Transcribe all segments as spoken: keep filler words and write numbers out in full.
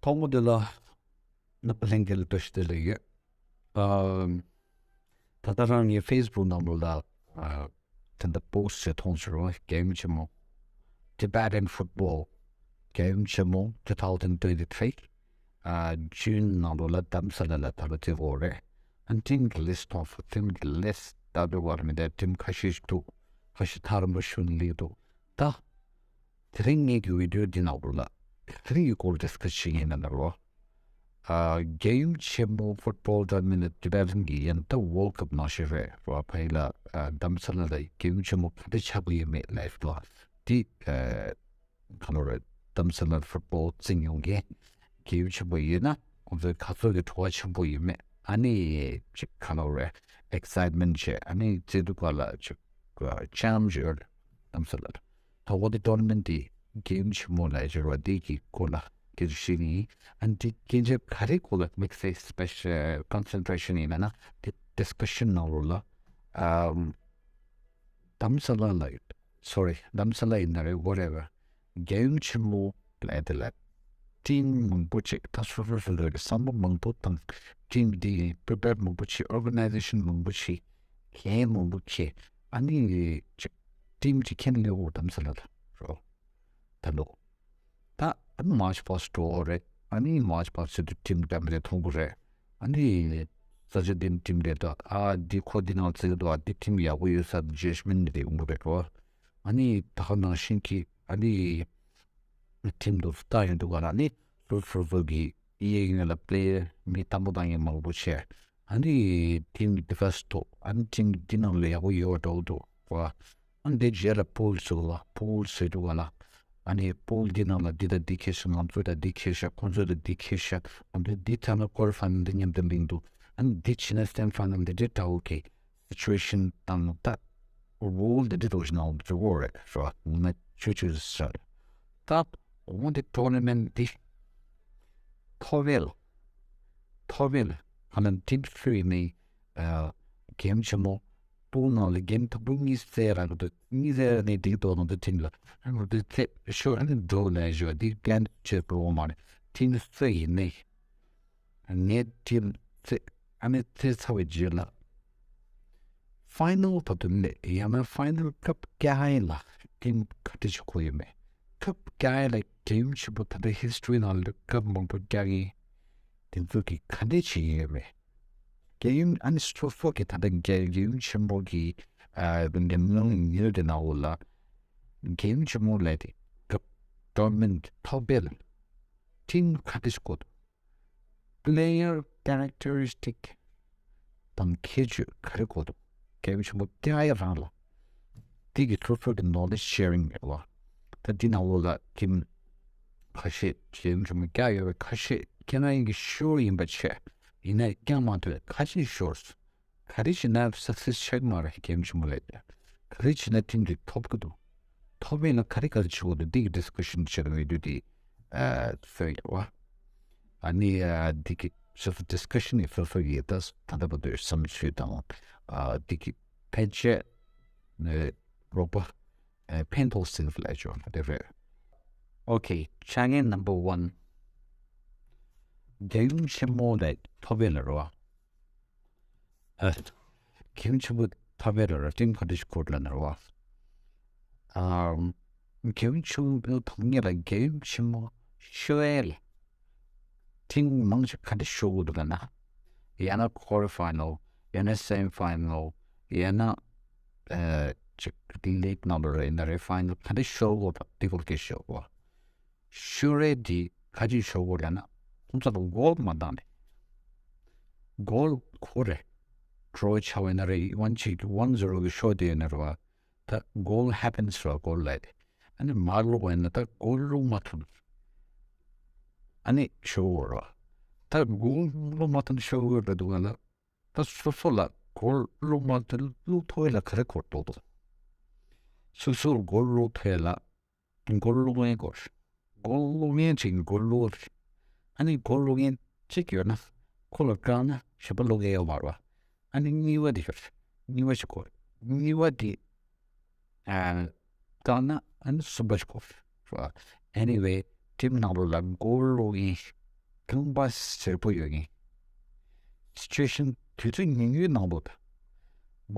ཐོག་མ་དེ་ལ་རྣམ་པ་ལྷན་རྒྱས་ལ་བཀྲ་ཤིས་བདེ་ལེགས་ཡོད། ཨམ། ད་ལྟ་རང་ངའི་ཕེ་སི་བུག་ནང་ལོགས་ལ་ཨ། དེ་འདྲ་པོ་སི་ཊི་ཞིག་མཐོང་བྱུང་རོགས། རྒྱལ་ཡུམ་ཆེན་མོ། Tibetan Football། རྒྱལ་ཡུམ་ཆེན་མོ་two thousand twenty-three། ཨ། ཇུན་ནང་ལོགས་ལ་རྡ་རམ་ས་ལ་ལ་ད་ལོ་བརྩི་དགོས་རེད། ཨ་ནི་ཊིམ་གྱི་ལིསི་ཊི་མཐོང་སོང་། ཊིམ་གྱི་ལིསི་ཊི་ད་དུ་བར་མི་འདྲ་ཊིམ་ཁ་ཤས་ཤིག་འདུག་ཁ་ཤས་ཐག་རིང་པོ་ཞིག་ནས་སླེབས་འདུག་ད། དེ་རིང་ངེད་ཀྱི་བི་ཌི་ཡོ་འདི་ནང་ལོགས་ལ་ག་རེ་ཡི་སྐོར་ཌི་སི་ཁ་སི་བྱེད་ཡིན་ན་ལོ། ཨ། རྒྱལ་ཡུམ་ཆེན་མོ་ཕུཊ་བོལ་ཊོར་ནི་མེན་ཊི་ཊི་བྷེ་ཊོན་གྱི་ཡིན་ད་ཝོལ་ཌི་ཀབ་ནང་བཞིན་རེད་རོ། ཕ་ཡི་ལ་ཨ། རྡ་རམ་ས་ལ་ལ་རྒྱལ་ཡུམ་ཆེན་མོ་ག་འདྲ་ཆགས་ཀྱི་ཡོད་མེད་ལ་ཡིན་ལ་འདི་ཨ། ག་ལོ་རེད། རྡ་རམ་ས་ལ་ཕུཊ་བོལ་རྩེད་མྱོང་མཁན་རྒྱལ་ཡུམ་ཆེན་མོ་ཡིན་ན་ཁོང་ཚོའི་ག་ཚོད་ཀྱི་བྲོ་བ་ཆེན་པོ་ཡོད་མེད། ཨ་ནི་ཅིག་ག་ལོ་རེད། ཨེག་སའིཊ་མེན་ཊི་བྱས། ཨ་ནི་རྩེད་དུ་ག་ལ་ཅིག་ཅམ་ཞིག་ཡོད་རེད་རྡ་རམ་ས་ལ་ལ། ད་འོ་དེ་ཊོར་ན་མེན་ཊི་འདི་རྒྱལ་ཡུམ་ཆེན་མོ་ལ་ཡི་རེད་བ། འདི་གི་སྐོར་ལ་སྐད་ཆ་བཤད་ནི་ཡིན། ཨ་ནི་འདི་སྐད་ཆ་ག་རེ་སྐོར་ལ་དམིགས་བསལ་སི་པེ་ཤལ་ཀོན་སེན་ཊི་རེ་ཤན་ཡིན་ན་ན་འདི་ཌི་སི་ཀ་ཤན་ནང་ལོགས་ལ་ཨམ། རྡ་རམ་ས་ལ་ལ་ཡོད། སོ་རི། རྡ་རམ་ས་ལ་ཡིན་ན་རེད། ཝ་ཊེ་ཝར། རྒྱལ་ཡུམ་ཆེན་མོ་ལ་དེ་ལ་ཊིམ་མང་པོ་ཅིག་ད་སོ་སོ་སོ་སོའི་བསམ་བློ་མང་པོ་དང་ཊིམ་འདི་པི་རི་པེར་མང་པོ་བྱས། ཨོར་ག་ནའི་ཛེ་ཤན་མང་པོ་བྱས། གན་མང་པོ་བྱས། ཨ་ནི་ཅིག་ཊིམ་ཅིག་ཁྱེར་སླེབས་འོ་རྡ་རམ་ས་ལ་ལ་རོ། ད་ལོ། ད་ཨ་ནི་མཱར་ཆི་པཱ་སི་ཊི་འགྲོ་འོ་རེད། ཨ་ནི་མཱར་ཆི་པཱ་སི་ཊི་ཊིམ་འདྲ་མི་འདྲ་མཐོང་གི་རེད། ཨ་ནི་ས་ཆ་འདི་ནས་ཊིམ་རེད་ད། ཨ་འདི་ཁོ་འདི་ནང་བརྩི་གི་འདུག་ཨ་འདི་ཊིམ་ཡག་པོ་ཡོད་ས་ཇ་ཇི་མེན་ཊི་རེད་འོང་གི་རེད་རོ། ཨ་ནི་ད་ག་ནང་བཞིན་གྱི་ཨ་ནི་ཊིམ་དུ་ལྟ་ཡོང་དུས་ག་ལ་ཨ་ནི་སོ་སོ་སོ་གི་གཡས་གཡོན་ལ་པི་ལེ་ཡར་མི་དམ་པོ་བཏང་མཁན་མང་པོ་བྱས། ཨ་ནི་ཊིམ་ཌི་ཕེ་སི་ཐོག་ཨ་ནི་ཊིམ་འདི་ནང་ལ་ཡག་པོ་ཡོད་འགྲོ་འདུག་བ། ཨ་ནི་དེ་རྗེས་ལ་པུལ་བཟོ་བ། པུལ་བཟོས་འདུག་ག་ལ། ཨ་ནི་པུལ་འདི་ནང་ལ་འདི་དང་འདི་ཁེལ་ཤག་ང་ཚོ་དང་འདི་ཁེལ་ཤག་ཁོང་ཚོ་དང་འདི་ཁེལ་ཤག་ང་ཚོ་འདི་ཐ་ན་ཀོ་ཊར་ཕའི་ནལ་འདི་མཉམ་དུ་ལེན་འདུག་ཨ་ནི་འདི་བྱས་ན་སེ་མི་ཕའི་ནལ་འདི་འདྲའི་འདྲ་བོ་གི་སི་ཅུ་ཨེ་ཤན་དང་ད་རུལ་འདི་འདྲའི་འདྲ་བོ་ཞིག་ནང་འགྲོ་གི་རེད་རོ། ང་ཆོས་ཆོས་ཟེར། ད་འོ་འདི་ཊོར་ན་མེན་ཊི་འདི་ཐོབ་ཡས་ལ། ཐོབ་ཡས་ལ་ཧ་ལམ་ཊིམ་སུ་ཡིན་ནའི་ཨ་གེམ་ཆེན་མོ་པུལ་ནང་ལ་གེམ་དང་པོ་གཉིས་རྩེ་རག་གི་འདུག་གཉིས་རྩེ་རག་ནས་འགྲིག་འདུག་ནང་དུ་ཊིམ་ལ་ཨ་ནི་འདི་རྩེ་ཤོར། ཨ་ནི་འགྲོ་ལ་ཞོ་འདི་གན་ཆེ་པོ་མ་རེད། ཊིམ་སུ་ཡིན་ནའི་ངའི་ཊིམ་རྩེ། ཨ་ནི་རྩེ་ཚར་བའི་རྗེས་ལ་ཕའི་ནལ་ད་དུང་མེད། ཡང་ན་ཕའི་ནལ་སྐབས་བསྐྱལ་ཡས་ལ་ཊིམ་ག་འདྲ་ཞིག་དགོས་ཡོད་མེད། སྐབས་བསྐྱལ་ཡས་ལ་རྒྱལ་ཡུམ་ཆེན་པོ་ད་ལྟ་ཧིས་ཊོ་རི་ནང་ལ་སྐབས་མང་པོ་བསྐྱལ་ཡིན། དེ་ཚོ་གིས་ག་འདྲས་བྱེད་ཀྱི་ཡོད་མེད། རྒྱལ་ཡུམ་ཨ་ནི་སོ་སོ་གི་ད་ལྟ་རྒྱལ་རྒྱལ་ཡུམ་ཆེན་པོ་གི་ཨ་ཉམས་མྱོང་ཉུལ་དེ་ན་འོ་ལ། རྒྱལ་ཡུམ་ཆེན་མོ་ལས་དེ་སྐབས་ཊོར་ན་མེན་ཊི་ཐོབ་པའི་ལ་ཊིམ་ག་འདྲས་དགོས་འདུག་པི་ལེ་ཡར་ཁེ་རེག་ཊ་རི་སི་ཊིག་དང་ཁྱད་ཆོས་ག་རེ་དགོས་འདུག་རྒྱལ་ཡུམ་ཆེན་པོ་བསྐྱལ་ཡས་རང་ལ་དེ་གི་སོ་སོ་གི་ནོ་ལེ་ཇི་ཤེ་རིང་རེད་བ། ད་འདི་ནང་ལོགས་ལ་ཊིམ་ཁ་ཤས་རྒྱལ་ཡུམ་ཆེན་མོ་བསྐྱལ་ཡོད་པའི་ཁ་ཤས་ཁྱེད་རང་ཡིན་གྱི་ཤོར་ཡིན་པ་བྱས། ཡིན་ན་བསྐྱལ་མ་ཐུབ་ཁ་ཤས་ཤོར། ག་རེ་བྱས་ན་སག་སེ་སི་ཆགས་ཀྱི་མ་རེད། རྒྱལ་ཡུམ་ཆེན་མོ་ལས་ཀྱང་ག་རེ་བྱས་ན་ཊིམ་འདི་ཐོབ་ཀྱི་འདུག་ཐོབ་ཡས་ལ་ག་རེ་ག་རེ་བྱེད་དགོས་འདུག་འདི་གི་ཌི་སི་ཀ་ཤན་བྱེད་དགོས་འདུག་དེ་ཨ་ཚོད་ཡོད་བ། ཨ་ནི་ཨ་འདི་གི་སོ་སོ་ཌི་སི་ཀ་ཤན་ནི་སོ་སོ་ཡི་ད་ད་ལྟ་བར་དུ་བསམ་ཚུལ་དང་ཨ་འདི་གི་ཕན་ཆད་ནས་རོགས་པ་ཨ་ཕན་ཐོགས་ཟིན་ལ་ཅོ་དེ་རེད། ཨོ་ཁེ། ཆ་ངན་ནམ་བར་ཝན། རྒྱལ་ཡུམ་ཆེན་མོ་ལས་ཐོབ་ཡས་ལ་རོ། ཨ། རྒྱལ་ཡུམ་ཆེན་པོ་ཐོབ་པའི་ར་ར་ཊིམ་ག་འདྲ་ཞིག་དགོས་ལབ་ན་ར་བ། ཨ། རྒྱལ་ཡུམ་ཆེན་པོ་ཐོབ་མཁན་ལ་རྒྱལ་ཡུམ་ཆེན་མོ་ཤོར་ཡས་ལ་ཊིམ་མང་ཆེ་ག་འདྲ་ཤོར་དགོས་འདུག་ལབ་ན། ཡང་ན་ཀོ་ཊར་ཕའི་ནལ། ཡང་ན་སེ་མི་ཕའི་ནལ། ཡང་ན་ཨ་ཅིག་ལིག་ནང་ལོགས་རེད་ན་རེད། ཕའི་ནལ་ག་འདྲ་ཤོར་དགོས་དང་དེ་སྐོར་སྐད་ཆ་ཤོར་བ། ཤོར་ཡས་དེ་ག་ཅིག་ཤོར་དགོས་ལབ་ན། ཁོང་ཚོ་ལ་གོལ་མ་བཏང་ནས། གོལ་དགོས་རེད། ཌོ་རོ་ཆགས་པ་ཡིན་ན་རེད། ཝན་ཅིག་ཝན་ཛི་རོ་གི་ཤོར་དེ་ཡིན་ན་རེད་བ། ད་གོལ་ཧེ་པེན་སི་རེད་བ། གོལ་ལབ་དེ། ཨ་ནི་མར་བླུགས་པ་ཡིན་ན་ད་གོལ་བླུགས་མ་ཐུབ། ཨ་ནི་ཤོར་དགོས་རེད་བ། ད་གོལ་བླུགས་མ་ཐུབ་ཤོར་དགོས་རེད་འདུག་ག་ལ། ད་སོ་སོ་ལ་གོལ་བླུགས་མ་ཐུབ་བླུགས་ཐུབ་ཡས་ལ་ག་རེ་དགོས་འདུག་སོ་སོར་གོལ་བླུགས་ཐུབ་ཡས་ལ། གོལ་བླུགས་མཁན་དགོས། གོལ་བླུགས་མཁན་ཅིག་གོལ་བླུགས། ཨ་ནི་གོལ་བླུགས་མཁན་གཅིག་ཡོད་ན། ཁོ་ལ་བཀག་ན་གཞན་པ་བླུགས་མཁན་ཡོད་མ་རེད་བ། ཨ་ནི་གཉིས་པ་དེ་ཡོད། གཉིས་པ་ཞིག་དགོས། གཉིས་པ་དེ། ཨ། བཀག་ན་ཨ་ནི་གསུམ་པ་ཞིག་དགོས། རེད་བ། Anyway། ཊིམ་ནང་ལོགས་ལ་གོལ་བླུགས་མཁན་ རྐང་པ་སེར་པོ་ཡོད་མཁན། སི་ཅུ་ཨེ་ཤན་དུས་ཚོད་ཉུང་ཉུང་ནང་དུ་ད་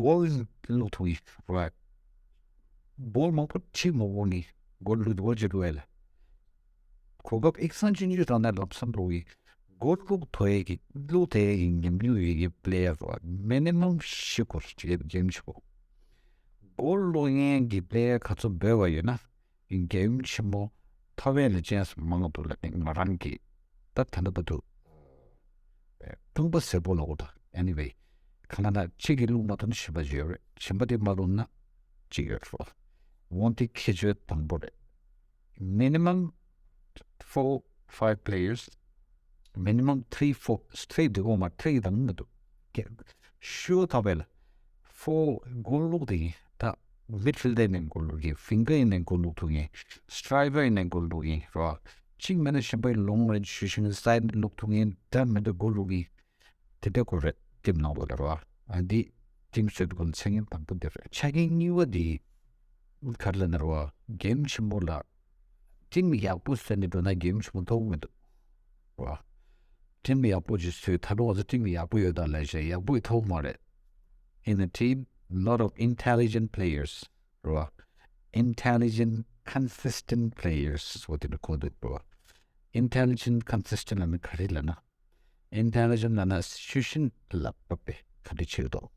གོལ་བླུག་ཐུབ་མཁན་རེད། བྷོལ་མང་པོ་ཁྲིད་མ་དགོས་མཁན། གོལ་བླུག་གོལ་ཅིག་བླུག་ཡ་ལ། གོ་སྐབས་ཨེག་སང་ཅིན་ཅུ་དང་ནས་ལམ་སང་འགྲོ་གི། གོལ་བླུག་ཐུབ་ཡས་ཀྱི་བླུག་ཐུབ་ཡས་ཀྱི་ཉམས་མྱོང་ཡོད་ཀྱི་པི་ལེ་ཡར་རོ། མི་ནི་མམ་བཞི་སྐོར་ཅིག་ཡོད་ཀྱི་ཆེན་པོ། གོལ་བླུག་མཁན་གྱི་པི་ལེ་ཡར་ག་ཚོད་འབོད་པ་ཡོད་ན། རྒྱལ་ཡུམ་ཆེན་མོ་ཐོབ་ཡས་ལ་ཅན་སུ་མང་དུ་ལ་ནི་ང་རང་གི་ད་ད་ལྟ་བར་དུ་རྐང་པ་སེར་པོ་ལ་འོ་ད་anyway། གང་ལ་ན་གཅིག་གིས་བླུག་མ་ཐུབ་ན་གཞན་པ་ཅིག་ཡོད་རེད། གཞན་པ་དེ་མ་བླུག་ན་གཅིག་ཡོད་རེད། འོན་ཏེ་ཁྱད་ཆོས་དང་པོ་རེད། Minimum four five players, minimum three four, three དེ་འོ་མ་three དང་མི་འདུག་ཤུ་ཐོབ་པས་ལ། ཕོར་གོལ་བླུག་དེ་ཡིན། ད་མིད་ཕིལ་ཌར་ཡིན་ནའི་གོལ་བླུག་གི། ཝིང་གར་ཡིན་ནའི་གོལ་བླུག་ཐུབ་ཡིན། སི་ཊའི་ཀར་ཡིན་ནའི་གོལ་བླུག་ཡིན་རོ། གཅིག་མེད་ན་གཞན་པའི་ལོང་རེན་ཇི་ཤུ་ཤིང་སའིཌ་བླུག་ཐུབ་ཡིན། ད་མེད་ན་གོལ་བླུག་ཡིན། དེ་འདྲ་གོ་རེད། ཊིམ་ནང་ལོགས་ལ་རོ། ཨ་འདི་ཊིམ་སི་ཊེ་ཊི་གོལ་མཚན་ཉིད་དང་པོ་འདི་རེད། ཆ་རྐྱེན་གཉིས་པ་འདི་ག་རེ་ལབ་ན་རོ། གེམ་ཆེན་པོ་ལ་ཊིམ་ཡག་པོ་བཟོས་ནས་འགྲོ་ན་གེམ་ཆེན་པོ་ཐོབ་མི་འདུག་རོ། ཊིམ་ཡག་པོ་ཅིག་བཟོས། ད་དུང་ང་ཚོ་ཊིམ་ཡག་པོ་ཡོད་ད་ལབ་བྱས་ཡག་པོ་ཡི་ཐོབ་མ་རེད། In a team, lot of intelligent players རོ། Intelligent, consistent players འོ་དེ་འདྲ་གོ་འདུག་རོ། Intelligent, consistent ལབ་ན་ག་རེ་ལབ་ན། Intelligent ལབ་ན་སི་ཅུ་ཨེ་ཤན་ལ་བབས་པའི་ག་འདྲ་བྱེད་འདུག་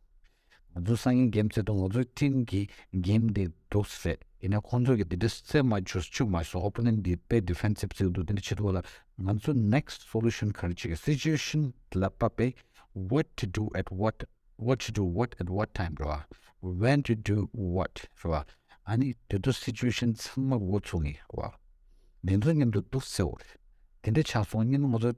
ང་ཚོ་སང་ཉིན་གེམ་རྩེ་དུས་ང་ཚོའི་ཊིམ་གྱི་གེམ་དེ་འདུག་ཟེར། ཡིན་ན་ཁོང་ཚོ་གིས་དེ་འདྲ་རྩེ་མ་བཅུག་བཅུག་མ་སོང་། ཨོ་པོ་ནེན་ཊི་དེ་དཔེ་ཌི་ཕེན་སིབ་བརྩི་འདུག་དེ་འདྲ་བྱེད་དུས་ལ་ང་ཚོ་ནེག་སི་སོ་ལུ་ཤན་ག་རེ་བྱེད་ཀྱི། སི་ཅུ་ཨེ་ཤན་ལ་བབས་པའི་what to do at what, what to do what at what time རེད་བ། When to do what རེད་བ། ཨ་ནི་དེ་ཚོ་སི་ཅུ་ཨེ་ཤན་ཚང་མ་འགོ་ཚུགས་ངེས་རེད་བ། དེ་ཚོ་མཉམ་དུ་འདུག་ཟེར་བ་རེད། དེ་འདྲ་ཆགས་སོང་ཉིན་ང་ཚོ་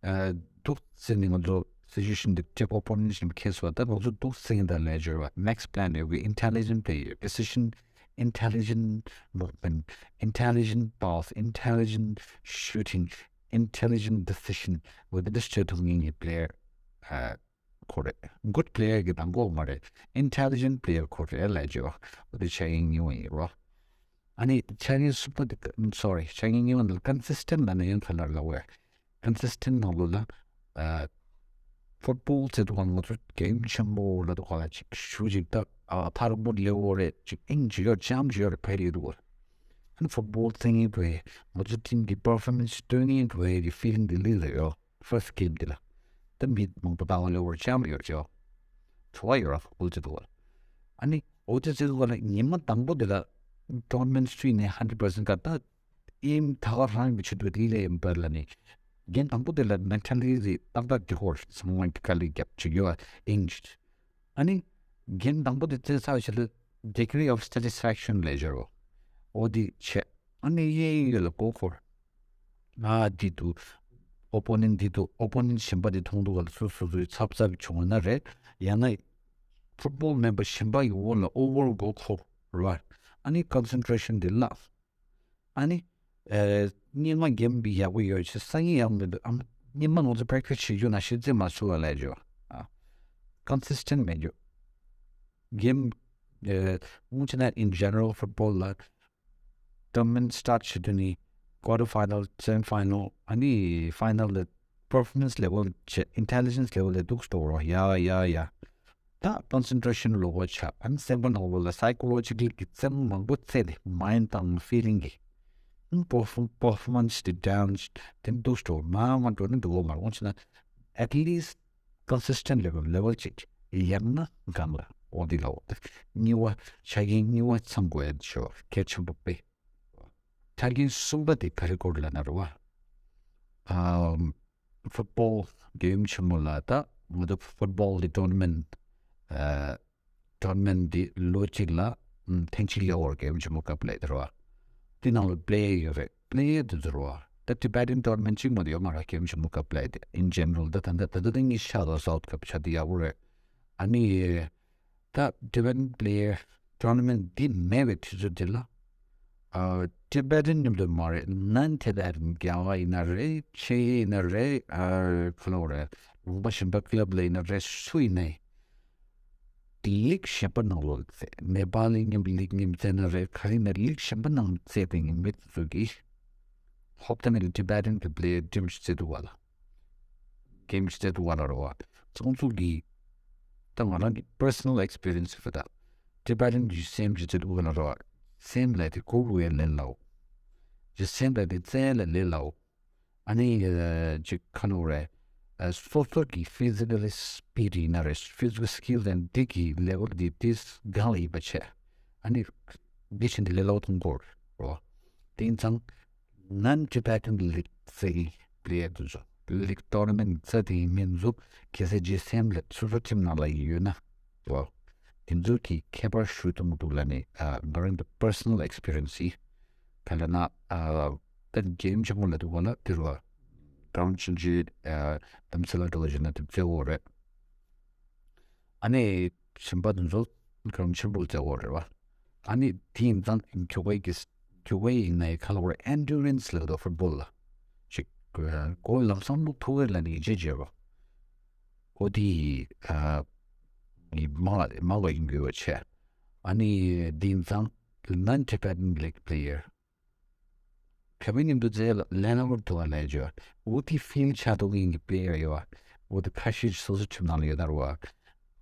ཨ་འདུག་ཟེར་ནས་ང་ཚོ་སི་ཅུ་ཨེ་ཤན་འདི་ཊེག་ཨོ་པོ་ནེན་ཊི་ཞིག་ཁེལ་སོང་། ད་ང་ཚོ་འདུག་ཟེར་ངེས་ད་ལས་སྦྱོར་བ། Next plan will be intelligent player, decision, intelligent movement, intelligent pass, intelligent shooting, intelligent decision འོ་དེ་འདྲ་བྱེད་ཐུབ་མཁན་གྱི་པི་ལེ་ཡར་ཨ་ཁོ་རེད། གུཌ་པི་ལེ་ཡར་གྱི་དང་པོ་མ་རེད། ཨིན་ཊེ་ལི་ཇེན་པི་ལེ་ཡར་ཁོ་རེད་ལབ་བྱས་པ། འོ་དེ་ཆ་རྐྱེན་གཉིས་པ་ཡིན་རོ། ཨ་ནི་ཆ་རྐྱེན་གསུམ་པ་དེ། སོ་རི། ཆ་རྐྱེན་གཉིས་པ་ནི་ཀོན་སིས་ཊེན་ཊི་ལབ་ན་ཡང་ག་ལ་ལབ་དགོས། ཀོན་སིས་ཊེན་ཊི་ནང་ལོགས་ལ་ཨ་ཕུཊ་བོལ་ཟེར་དུས་ང་ཚོ་གེམ་ཆེན་པོ་ལབ་དུས་ག་ལ་ཅིག་ཞུ་ཅིག་ད་ཨ་ཐར་མོ་ལེ་བོ་རེད། ཅིག་ཨིན་ཅིག་ཡོད་ཅམ་ཅིག་ཡོད་རེད། ཕེ་རི་ཡོད་དུ་བོ། ཨ་ནི་ཕུཊ་བོལ་རྩེ་མཁན་བོའི་ང་ཚོ་ཊིམ་གྱི་པར་ཕོར་མན་སི་སྟོན་མཁན་བོའི་གི་ཕི་ལིང་དེ་ལི་ལ་ཡོད། ཕར་སི་ཊི་གེམ་དེ་ལ། ད་མི་མང་པོ་ལྟ་བ་ལེ་བོར་ཅམ་ཡོད་ཅོ། ཚོ་བ་ཡོད་ར་ཕུཊ་བོལ་ཟེར་དུས་ག་ལ། ཨ་ནི་འོ་དེ་ཟེར་དུས་ག་ལ་ཉི་མ་དང་པོ་དེ་ལ་ཊོར་ན་མེན་ཊི་སུ་ཡིན་ནའི་ཧན་ཌེ་རེཌ་པར་སེན་ཊི་ག་ད་ཨིམ་ད་ག་རང་གི་ཆེད་དུ་དེ་ལས་ཡིན་པར་ལ་ནི། གེམ་དང་པོ་དེ་ལ་མེན་ཊ་ལི་ཊི་ཏག་ཏག་དེ་ཧོར་ཚང་མ་གི་དཀའ་ལས་རྒྱབ་ཅིག་ཡོད་ཨིན། ཨ་ནི་གེམ་དང་པོ་དེ་རྩེ་ཚར་བའི་ཆེད་དུ་ཌི་གི་རི་ཨོཕ་སེ་ཊི་སི་ཕེག་ཤན་ལབ་ཡོད་རོ། འོ་དེ་བྱས། ཨ་ནི་གཡས་གཡོན་ལ་མགོ་འཁོར། ང་འདི་འདུག་ཨོ་པོ་ནེན་ཊི་འདི་འདུག་ཨོ་པོ་ནེན་ཊི་གཞན་པ་འདི་མཐོང་དུས་ག་ལ་སོ་སོ་སོའི་ཚབ་ཚབ་བྱུང་བ་ན་རེད། ཡང་ན་ཕུཊ་བོལ་མེམ་བར་གཞན་པ་ཡི་འོག་ལ་ཨོ་ཝར་མགོ་འཁོར་རེད་བ། ཨ་ནི་ཀོན་སེན་ཊི་རེ་ཤན་འདི་བརླག་ཨ་ནི་ཨ་སྔོན་མ་གེམ་ཡག་པོ་ཡོད་ཅེས་སང་ཉིན་ཡག་མི་འདུག་ཨ་སྔོན་མ་ང་ཚོ་པེག་ཊི་སི་བྱེད་རྒྱུ་ན་ཤེས་རྩིས་མ་ཚུགས་པ་ལས་བརྗོད། ཨ་ཀོན་སིས་ཊེན་ཊི་མེད་རྒྱུ། གེམ་ཨ་སྔོན་ཆད་ན་in general football ལ་ཊོར་ན་མེན་ཊི་སི་ཊར་ཊི་བྱེད་དུས་ནི་ཀོར་ཊར་ཕའི་ནལ། སེ་མི་ཕའི་ནལ། ཨ་ནི་ཕའི་ནལ་ལ་པར་ཕོར་མན་སི་ལེ་བལ་བྱེད། ཨིན་ཊེ་ལི་ཇེན་སི་ལེ་བལ་ལ་འདུག་སྟོར་རོ། ཡ་ཡ་ཡ། ད་ཀོན་སེན་ཊི་རེ་ཤན་ལོག་པ་ཆགས། ཨ་ནི་སེམས་པ་ནང་ལོགས་ལ་སའི་ཀོ་ལོ་ཇི་ཀལ་གྱི་རྩེད་མོ་མང་པོ་རྩེས་ཏེ་མའིན་ཌི་དང་ཕི་ལིང་གི་ཨ་ནི་པར་ཕོར་པར་ཕོར་མན་སི་དེ་ཌའུན་དེ་འདུག་སྟོར་མ་མ་འགྲོ་ནི་འདུག་གོ་མ་རུང་ཆེ་ན་at least consistent level, level ཅིག་ཡང་ན་གང་ལ་འོ་འདི་ལ་འོ་དེ་གཉིས་པ་ཆ་རྐྱེན་གཉིས་པ་ཚང་དགོས་ཡ་ཆོ་གལ་ཆེན་པོ་དཔེ། ཆ་རྐྱེན་གསུམ་པ་དེ་ག་རེ་སྐོར་ལ་ན་རེད་བ། ཨམ། ཕུཊ་བོལ་གེམ་ཆེན་མོ་ལ་ད་ང་ཚོ་ཕུཊ་བོལ་གི་ཊོར་ན་མེན་ཊི་ཨ་ཊོར་ན་མེན་ཊི་འདི་ལོ་གཅིག་ལ་ཨམ་ཐེངས་གཅིག་ལས་འོར་གེམ་ཆེན་མོ་སྐབས་ལས་དེ་རེད་བ། དེ་ནང་ལ་པི་ལེ་ཡར་ཡོད་རེད། པི་ལེ་ཡར་དེ་ཚོ་རེད་བ། ད་ཊི་བེ་ཊན་ཊོར་ན་མེན་ཊི་གཅིག་མ་གཏོགས་ཡོད་མ་རེད། གེམ་ཆེན་མོ་སྐབས་ལས་དེ་in general ད་ད་ད་ད་ད་ད་ངས་ཤ་ད་སའུ་ཐི་ཀབ་ཆ་དེ་ཡག་པོ་རེད། ཨ་ནི། ད་ཊི་བེ་ཊན་པི་ལེ་ཡར་ཊོར་ན་མེན་ཊི་འདི་མེད་པའི་དུས་ཚོད་འདི་ལ། ཨ་ཊི་བེ་ཊན་མཉམ་དུ་མ་རེད། ནན་ཐེ་ད་རྒྱ་བ་ཡིན་ན་རེད། ཆེ་ཡིན་ན་རེད། ཨ་ཁ་ལོ་རེད། ལུང་པ་གཞན་པ་ཀི་ལབ་ལ་ཡིན་ན་རེད། སུ་ཡིན་ནའི། དེ་ལིག་གཞན་པ་ནང་ལོགས་རྩེ། ནེ་པ་ལི་མཉམ་ལིག་མཉམ་རྩེ་ན་རེད། ག་རེ་ཡིན་ན་ལིག་གཞན་པ་ནང་རྩེ་དེ་ཡིན་མེད་དུས་ཚོད་ཀྱི། ཧོབ་ཏེ་ནས་ཊི་བེ་ཊན་གྱི་པི་ལེ་ཡར་ཊིམ་ཞིག་རྩེ་འདུག་བ་ལ། གེམ་ཅིག་རྩེ་འདུག་ག་ལ་རོ་བ། ཁོང་ཚོ་གི་ད་ང་རང་གི་པར་སོ་ནལ་ཨེགས་པི་རི་ཡན་སི་རེད་ད། ཊི་བེ་ཊན་ཇི་སི་ཨེམ་ཅིག་རྩེ་འདུག་ག་ལ་རོ་བ། སི་ཨེམ་ལབ་དེ་གོ་རུ་ཡ་ལེན་ལའོ། ཇི་སི་ཨེམ་ལབ་དེ་རྩེ་ལ་ལེན་ལའོ། ཨ་ནི་ཨ་ཅིག་ཁ་ནོ་རེད། ཨ་སོ་སོ་གི་ཕི་ཛི་ཀལ་སི་པིཌ་ཡིན་ན་རེད། ཕི་ཛི་ཀལ་སི་ཀིལ་ཨེན་ཌི་འདི་གི་ལེ་ཝལ་འདི་ཏིས་གང་ལ་ཡིན་པ་བྱས། ཨ་ནི་འདི་བཞིན་དུ་ལེ་ལོ་གཏོང་དགོས་རེད། དེ་ཡིན་ཙང་ནན་ཊི་བེ་ཊན་ལིག་ཟེར་གི་པི་ལེ་ཡར་དེ་ཚོ་ལིག་ཊོར་ན་མེན་ཊི་རྩ་དེ་ཡིན་མིན་ཚོ་གལ་སྲིད་ཇི་སི་ཨེམ་ལ་སོ་སོ་ཊིམ་ནང་ལ་ཡོད་ན་རོ། དེ་ཚོ་གི་ཁྱད་པར་ཞུ་ཐུབ་མི་འདུག་ལ་ནི་ཨ་ང་རང་གི་པར་སོ་ནལ་ཨེགས་པི་རི་ཡན་སི་ཡིན། ག་ལ་ན་ཨ་ད་གེམ་ཆེན་པོ་ལ་འདུག་ག་ལ་དེ་རུ་ཨ་གྲོང་ཆུང་ཆུང་ཨ་དམ་ཚིག་ལ་འགྲོ་བ་ཞིག་ན་དེ་བཙལ་འོ་རེད། ཨ་ནི་གཞན་པ་དེ་ཚོ་གྲོང་ཆེན་པོ་བཙལ་འོ་རེད་བ། ཨ་ནི་དེ་ཡིན་ཙང་རྒྱུག་པའི་གི་རྒྱུག་པའི་ཡིན་ནའི་ཁ་ལོ་རེ་ཨེན་ཌུ་རན་སི་ལ་འདུག་ཧྥུ་ཊི་བོལ་ལ་ཞིག་གོ་ལམ་སང་བླུག་ཐུབ་ཀྱི་ལ་ནི་ཡིད་ཆེས་བྱེད་རོགས། ཨོ་དེ་ཨ་ནི་མ་མ་ལ་ཡིན་དགོས་པ་བྱས། ཨ་ནི་དེ་ཡིན་ཙང་ནན་ཊི་བེ་ཊན་ལིག་པི་ལེ་ཡར་ག་བའི་མཉམ་དུ་རྩེ་ལ་ལེན་ཨ་ཝར་དུ་བ་ལས་བརྗོད། འོ་དེ་ཕིལ་ཆགས་འདུག་ཡིན་གྱི་པི་ལེ་ཡར་ཡོད་བ། འོ་དེ་ཁ་ཤས་སོ་སོ་ཁྲིམས་ནང་ལ་ཡོད་ན་རུ་བ།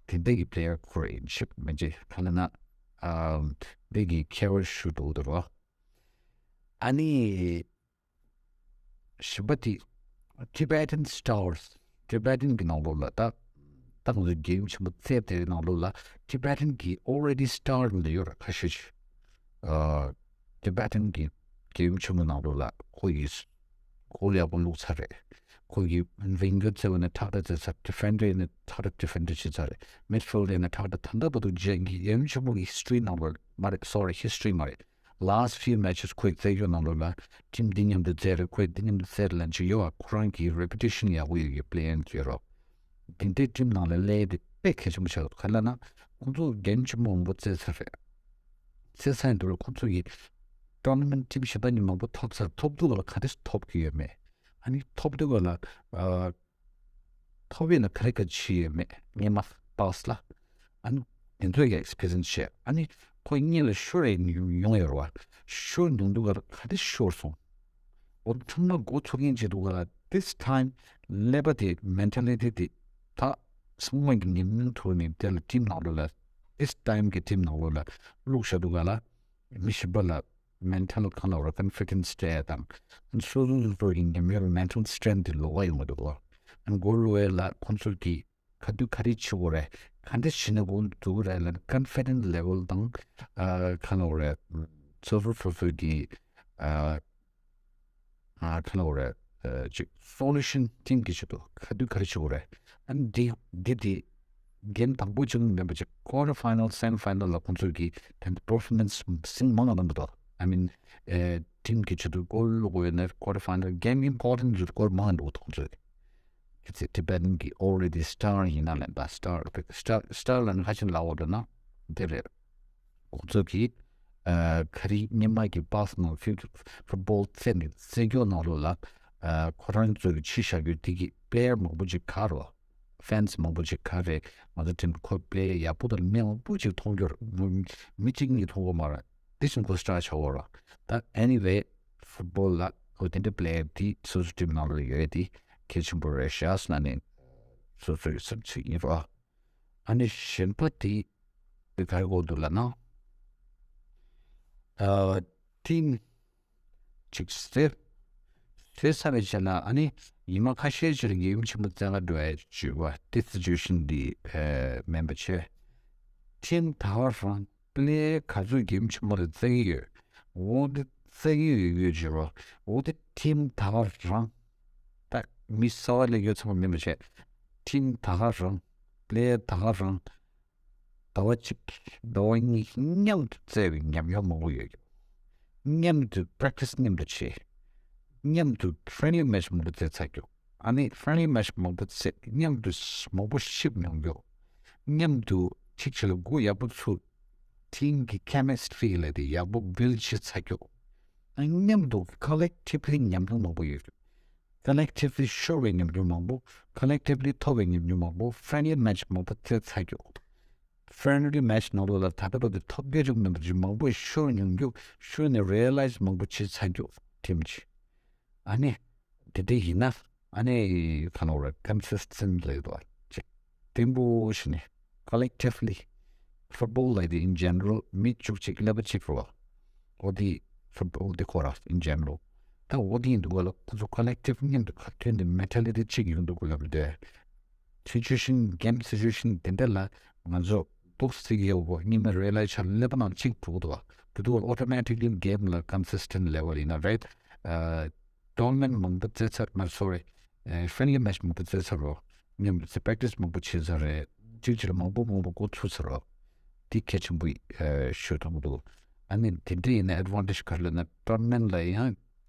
དེ་འདྲ་གི་པི་ལེ་ཡར་ཁོ་རེ་ཡིན་ཤིབ་མི་བྱེད་ག་ལ་ན། ཨ་འདི་གི་ཁྱད་པར་ཞུ་འདུག་དུ་རུ་བ། ཨ་ནི་གཞན་པ་དེ་ཊི་བེ་ཊན་སི་ཊར་ཊི་བེ་ཊན་གི་ནང་ལོགས་ལ་ད་ད་ང་ཚོ་རྒྱལ་ཡུམ་ཆེན་པོ་བཙལ་དེའི་ནང་ལོགས་ལ་ཊི་བེ་ཊན་གི་ཨོ་རེ་ཌི་སི་ཊར་ལ་ཡོད་ར་ཁ་ཤས་ཤིག་ཨ་ཊི་བེ་ཊན་གི་རྒྱལ་ཡུམ་ཆེན་མོ་ནང་ལོགས་ལ་ཁོ་ཡི་གོལ་ཡག་པོ་བླུགས་ཚར་རེད། ཁོ་གི་ཝིང་གར་བཙལ་བ་ནས་ཐག་ཐག་བཙལ་ཚར། ཌི་ཕེན་ཌར་ཡིན་ན་ཐག་ཐག་ཌི་ཕེན་ཌར་བྱས་ཚར་རེད། མིཌ་ཕིལ་ཌར་ཡིན་ན་ཐག་ཐག་ད་ལྟ་བར་དུ་རྒྱལ་ཡུམ་ཆེན་མོ་གི་ཧི་སི་ཊོ་རི་ནང་ལོགས་མ་རེད། སོ་རི་ཧི་སི་ཊོ་རི་མ་རེད། ལ་སི་ཊི་ཕིའུ་མེ་ཆེས་ཁོས་རྩེད་རྒྱུ་ནང་ལོགས་ལ་ཊིམ་འདི་མཉམ་དུ་རྩེད་རེད། ཁོས་འདི་མཉམ་དུ་རྩེད་རེད་ལབ་ཅིག་ཡོད་བ། ཁོ་རང་གི་རེ་པུ་ཊེ་ཤན་ཡག་པོ་ཡོད་ཀྱི་པི་ལེ་ཡར་ཡོད་རོགས། དེ་འདྲའི་ཊིམ་ནང་ལ་སླེབས་དེ་དཔེ་གལ་ཆེན་པོ་ཆགས་འདུག་ག་ལ་ན་ཁོང་ཚོ་རྒྱལ་ཡུམ་ཆེན་མོ་མང་པོ་རྩེད་ཚར་རེད། རྩེད་ཚར་ཡིན་དུས་ཁོང་ཚོ་ཡི་ཊོར་ན་མེན་ཊི་ཊིམ་གཞན་པ་ནས་མང་པོ་ཐོབ་ཚར། ཐོབ་དུས་ལ་ག་འདྲས་ཐོབ་ཀྱི་ཡོད་མེད། ཨ་ནི་ཐོབ་དུས་ལ་ཨ། ཐོབ་ཡོད་ན་ག་རེ་ག་རེ་བྱས་ཡོད་མེད་སྔོན་མ་པ་སི་ལ། ཨ་ནི་དེ་ཚོ་ཡི་ཨེགས་པི་རི་ཡན་སི་བྱས། ཨ་ནི་ཁོ་གཉིས་ལ་ཤོར་རེ་ཡོང་ཡོད་རེད་བ། ཤོར་མྱོང་དུས་ག་ལ་ག་དེ་ཤོར་སོང་། འོ་ཐོག་མ་འགོ་ཚུགས་མཁན་བྱེད་དུས་ག་ལ་this time་ཀླད་པ་དེ་མེན་ཊ་ལི་ཊི་དེ་ད་སྔོན་གྱི་ཉམས་མྱོང་ཐོག་ནས་དེ་ལ་ཊིམ་ནང་ལོགས་ལ་this time་གི་ཊིམ་ནང་ལོགས་ལ་བླུགས་བཞག་དུས་ག་ལ། མི་གཞན་པ་ལ་མེན་ཊལ་གང་ལ་ར་ཀོན་ཕི་ཌེན་སི་སྤྲད་དང་། སོ་སོ་སོ་སོ་ཡི་ཉམས་མྱོང་མེན་ཊལ་སི་ཊྲེང་ཐི་དེ་ལོགས་ཀ་ཡོང་གི་འདུག་གོ། གོ་རུ་བས་ལ་ཁོང་ཚོ་གིས་ག་དུས་ག་རེ་བྱེད་དགོས་རེད། ག་འདྲ་བྱས་ན་གོ་འདུག་རེད་ལ་ཀོན་ཕི་ཌེན་སི་ལེ་ཝལ་དང་། ཨ་གང་ལ་རེད། སོ་སོ་སོ་སོ་གི་ཨ་ཨ་གང་ལ་རེད། ཨ་ཅིག་སོ་ལུ་ཤན་ཊིམ་གྱི་ཆེད་དུ་ག་དུས་ག་རེ་བྱེད་དགོས་རེད། ཨ་ནི་འདི་འདི་དེ་གེམ་དང་པོ་བྱུང་མེད་པ་ཅིག་ཀོ་ཊར་ཕའི་ནལ་སེ་མི་ཕའི་ནལ་ལ་ཁོང་ཚོས་ཀྱི་དེ་འདྲ་པར་ཕོར་མེན་སི་ཟིང་མང་ང་གནང་གི་འདུག I mean ཨེ་ཊིམ་གྱི་ཆེད་དུ་གོལ་བླུགས་ཡོད་ན་ཀོ་ཊར་ཕའི་ནལ་གེམ་ཨིམ་པོར་ཊེན་ཊི་ཡོད་ཀོལ་མང་ང་འདུག་ཁོང་ཚོས་ཀྱི་ཚེ་ཊི་བེ་ཊན་གྱི་ཨོ་རེ་ཌི་སི་ཊར་ཡིན་ན་ལེན་པ་སི་ཊར་སི་ཊར་སི་ཊར་ལ་ནི་ཧ་ཅང་ལ་འོ་འདྲ་ན་དེ་རེད། ཁོང་ཚོ་གིས་ཨ་ག་རེ་སྔོན་མ་གི་པ་སི་ནང་ཕུཊ་ཕུཊ་བོལ་རྩེད་ནས་རྩེད་རྒྱུ་ནང་ལོགས་ལ་ཨ་ཁོ་རང་ཚོ་གི་ཕྱི་བཞག་རྒྱུ་དེ་གི་པི་ལེ་ཡར་མང་པོ་ཅིག་ག་རེད། ཕེན་སི་མང་པོ་ཅིག་ག་རེད། ང་ཚོ་ཊིམ་ཁོ་པི་ལེ་ཡར་ཡག་པོ་དང་མི་མང་པོ་ཅིག་མཐོང་རྒྱུ་རེད། མི་གཅིག་གཉིས་མཐོང་གི་མ་རེད། དེ་བཞིན་ཁོ་སི་ཊར་ཆགས་ཡོད་རེད། ད་ཨེ་ནི་ཝེ་ཕུཊ་བོལ་ལ་ཁོ་དེ་འདྲའི་པི་ལེ་ཡར་དེ་སོ་སོ་ཊིམ་ནང་ལ་ཡོད་དེ་གལ་ཆེན་པོ་རེད་ཤག་ཟེར་ནས་སོ་སོའི་བསམ་ཚུལ་ཡིན་རོགས། ཨ་ནི་གཞན་པ་དེ་དེ་ག་རེ་གོ་འདུག་ལབ་ན། ཨ་ཊིམ་ཅིག་ཟེར་ཟེར་ཚར་བའི་རྗེས་ལ་ཨ་ནི་ཉི་མ་ཁ་ཤས་ཅིག་ལ་རྒྱལ་ཡུམ་ཆེན་པོ་རྩེ་ག་འགྲོ་ཡ་བྱུང་བ་དེ་སི་ཅུ་ཨེ་ཤན་འདི་ཨ་མིན་པ་བྱས། ཊིམ་ད་ག་རང་པི་ལེ་ཡར་ག་ཚོད་རྒྱལ་ཡུམ་ཆེན་པོ་ལ་རྩེ་གི་ཡོད། འོ་འདི་རྩེ་གི་ཡོད་ཡོད་བྱས་རོགས། འོ་འདི་ཊིམ་ད་ག་རང་ད་མི་གསར་པ་སླེབས་ཡོད་ཚང་མ་མིན་པ་བྱས། ཊིམ་ད་ག་རང་པི་ལེ་ཡར་ད་ག་རང་ཟླ་བ་གཅིག་ཟླ་བ་གཉིས་མཉམ་དུ་རྩེ་བའི་ཉམས་མྱོང་མང་པོ་ཡོད་རྒྱུ། མཉམ་དུ་པེ་རེག་ཊི་སི་མཉམ་དུ་བྱས། མཉམ་དུ་ཕྲེན་ལི་མེ་ཆི་མང་པོ་རྩེ་ཚར་རྒྱུ། ཨ་ནི་ཕྲེན་ལི་མེ་ཆི་མང་པོ་རྩེ་མཉམ་དུ་མང་པོ་ཤིབ་མྱོང་རྒྱུ། མཉམ་དུ་གཅིག་བྱས་ལ་འགོ་ཡག་པོ་ཚུགས། ཊིམ་གྱི་ཁེ་མི་སི་ཊི་རི་ལབ་དེ་ཡག་པོ་བིལ་ཌི་བྱེད་ཚར་རྒྱུ། ཨ་མཉམ་དུ་ཀོ་ལེག་ཊིབ་ལི་ཉམས་མྱོང་མང་པོ་ཡོད་རྒྱུ། ཀོ་ལེག་ཊིབ་ལི་ཤོར་བའི་ཉམས་མྱོང་མང་པོ། ཀོ་ལེག་ཊིབ་ལི་ཐོབ་པའི་ཉམས་མྱོང་མང་པོ། ཕྲེན་ལི་མེ་ཆི་མང་པོ་རྩེ་ཚར་རྒྱུ། ཕྲེན་ལི་མེ་ཆི་ནང་ལོགས་ལ་ད་ལྟ་བར་དུ་ཐོབ་རྒྱུ་རིགས་མེད་པ་ཅིག་མང་པོ་ཤོར་མྱོང་རྒྱུ། ཤོར་ནས་རི་ཡ་ལའི་ཛི་མང་པོ་བྱེད་ཚར་རྒྱུ། ཊིམ་གྱིས། ཨ་ནི་དེ་འདྲ་ཡིན་ན་ ཨ་ནི་ག་ནོ་རེད། ཀོན་སིས་ཊེན་ཊི་ལབ་ཡོད་པ་ཅིག་བརྟན་པོ་ཞིག་ནས། ཀོ་ལེག་ཊིབ་ལི་ཕུཊ་བོལ་ལབ་དེ་ཨིན་ཇེ་ནེ་རལ་མི་བཅུ་གཅིག་ཀླད་པ་གཅིག་རེད་པ། འོ་དེ་ཕུཊ་བོལ་དེ་ཁོ་ར་ཨིན་ཇེ་ནེ་རལ། ད་འོ་དེ་ཡིན་དུས་ག་ལ་ཁོ་ཚོ་ཀོ་ལེག་ཊིབ་མཉམ་དུ་ཁ་མཐུན་དེ་མེན་ཊ་ལི་ཊི་གཅིག་ཡོང་འདུག་ག་ལབ་དེ། སི་ཅུ་ཨེ་ཤན་གེམ་སི་ཅུ་ཨེ་ཤན་དེ་འདྲ་ལ་ང་ཚོ་འདུག་སེ་ཡོད་པོ་གཉིས་མ་རེ་ལ་ཆ་ཀླད་པ་ནང་གཅིག་འགྲོ་འདུག་བ། དེ་དུས་ཨོ་ཏོ་མེ་ཊིག་ལི་གེམ་ལ་ཀོན་སིས་ཊེན་ཊི་ལེ་ཝལ་ཡིན་ན་རེད། ཨ་ཊོར་ནེ་མེན་ཊི་མང་པོ་རྩེད་ཚར་མ་སོ་རི། ཨ་ཕྲེན་ལི་མེ་ཆི་མང་པོ་རྩེད་ཚར་རོ། མཉམ་དུ་པེག་ཊིས་མང་པོ་བྱས་ཚར་རེད། གཅིག་གཅིག་ལ་མང་པོ་མང་པོ་འགོ་ཚུགས་ཚར་རོ། དེ་གལ་ཆེན་པོ་ཨ་ཤོད་ཐུབ་འདུག་ཨ་ནི་དེ་འདྲ་ཡིན་ན་ཨེ་ཌི་ཝན་ཊེཇ་ག་རེ་ལབ་ན་ཊོར་ནེ་མེན་ཊི་ལ་ཡང་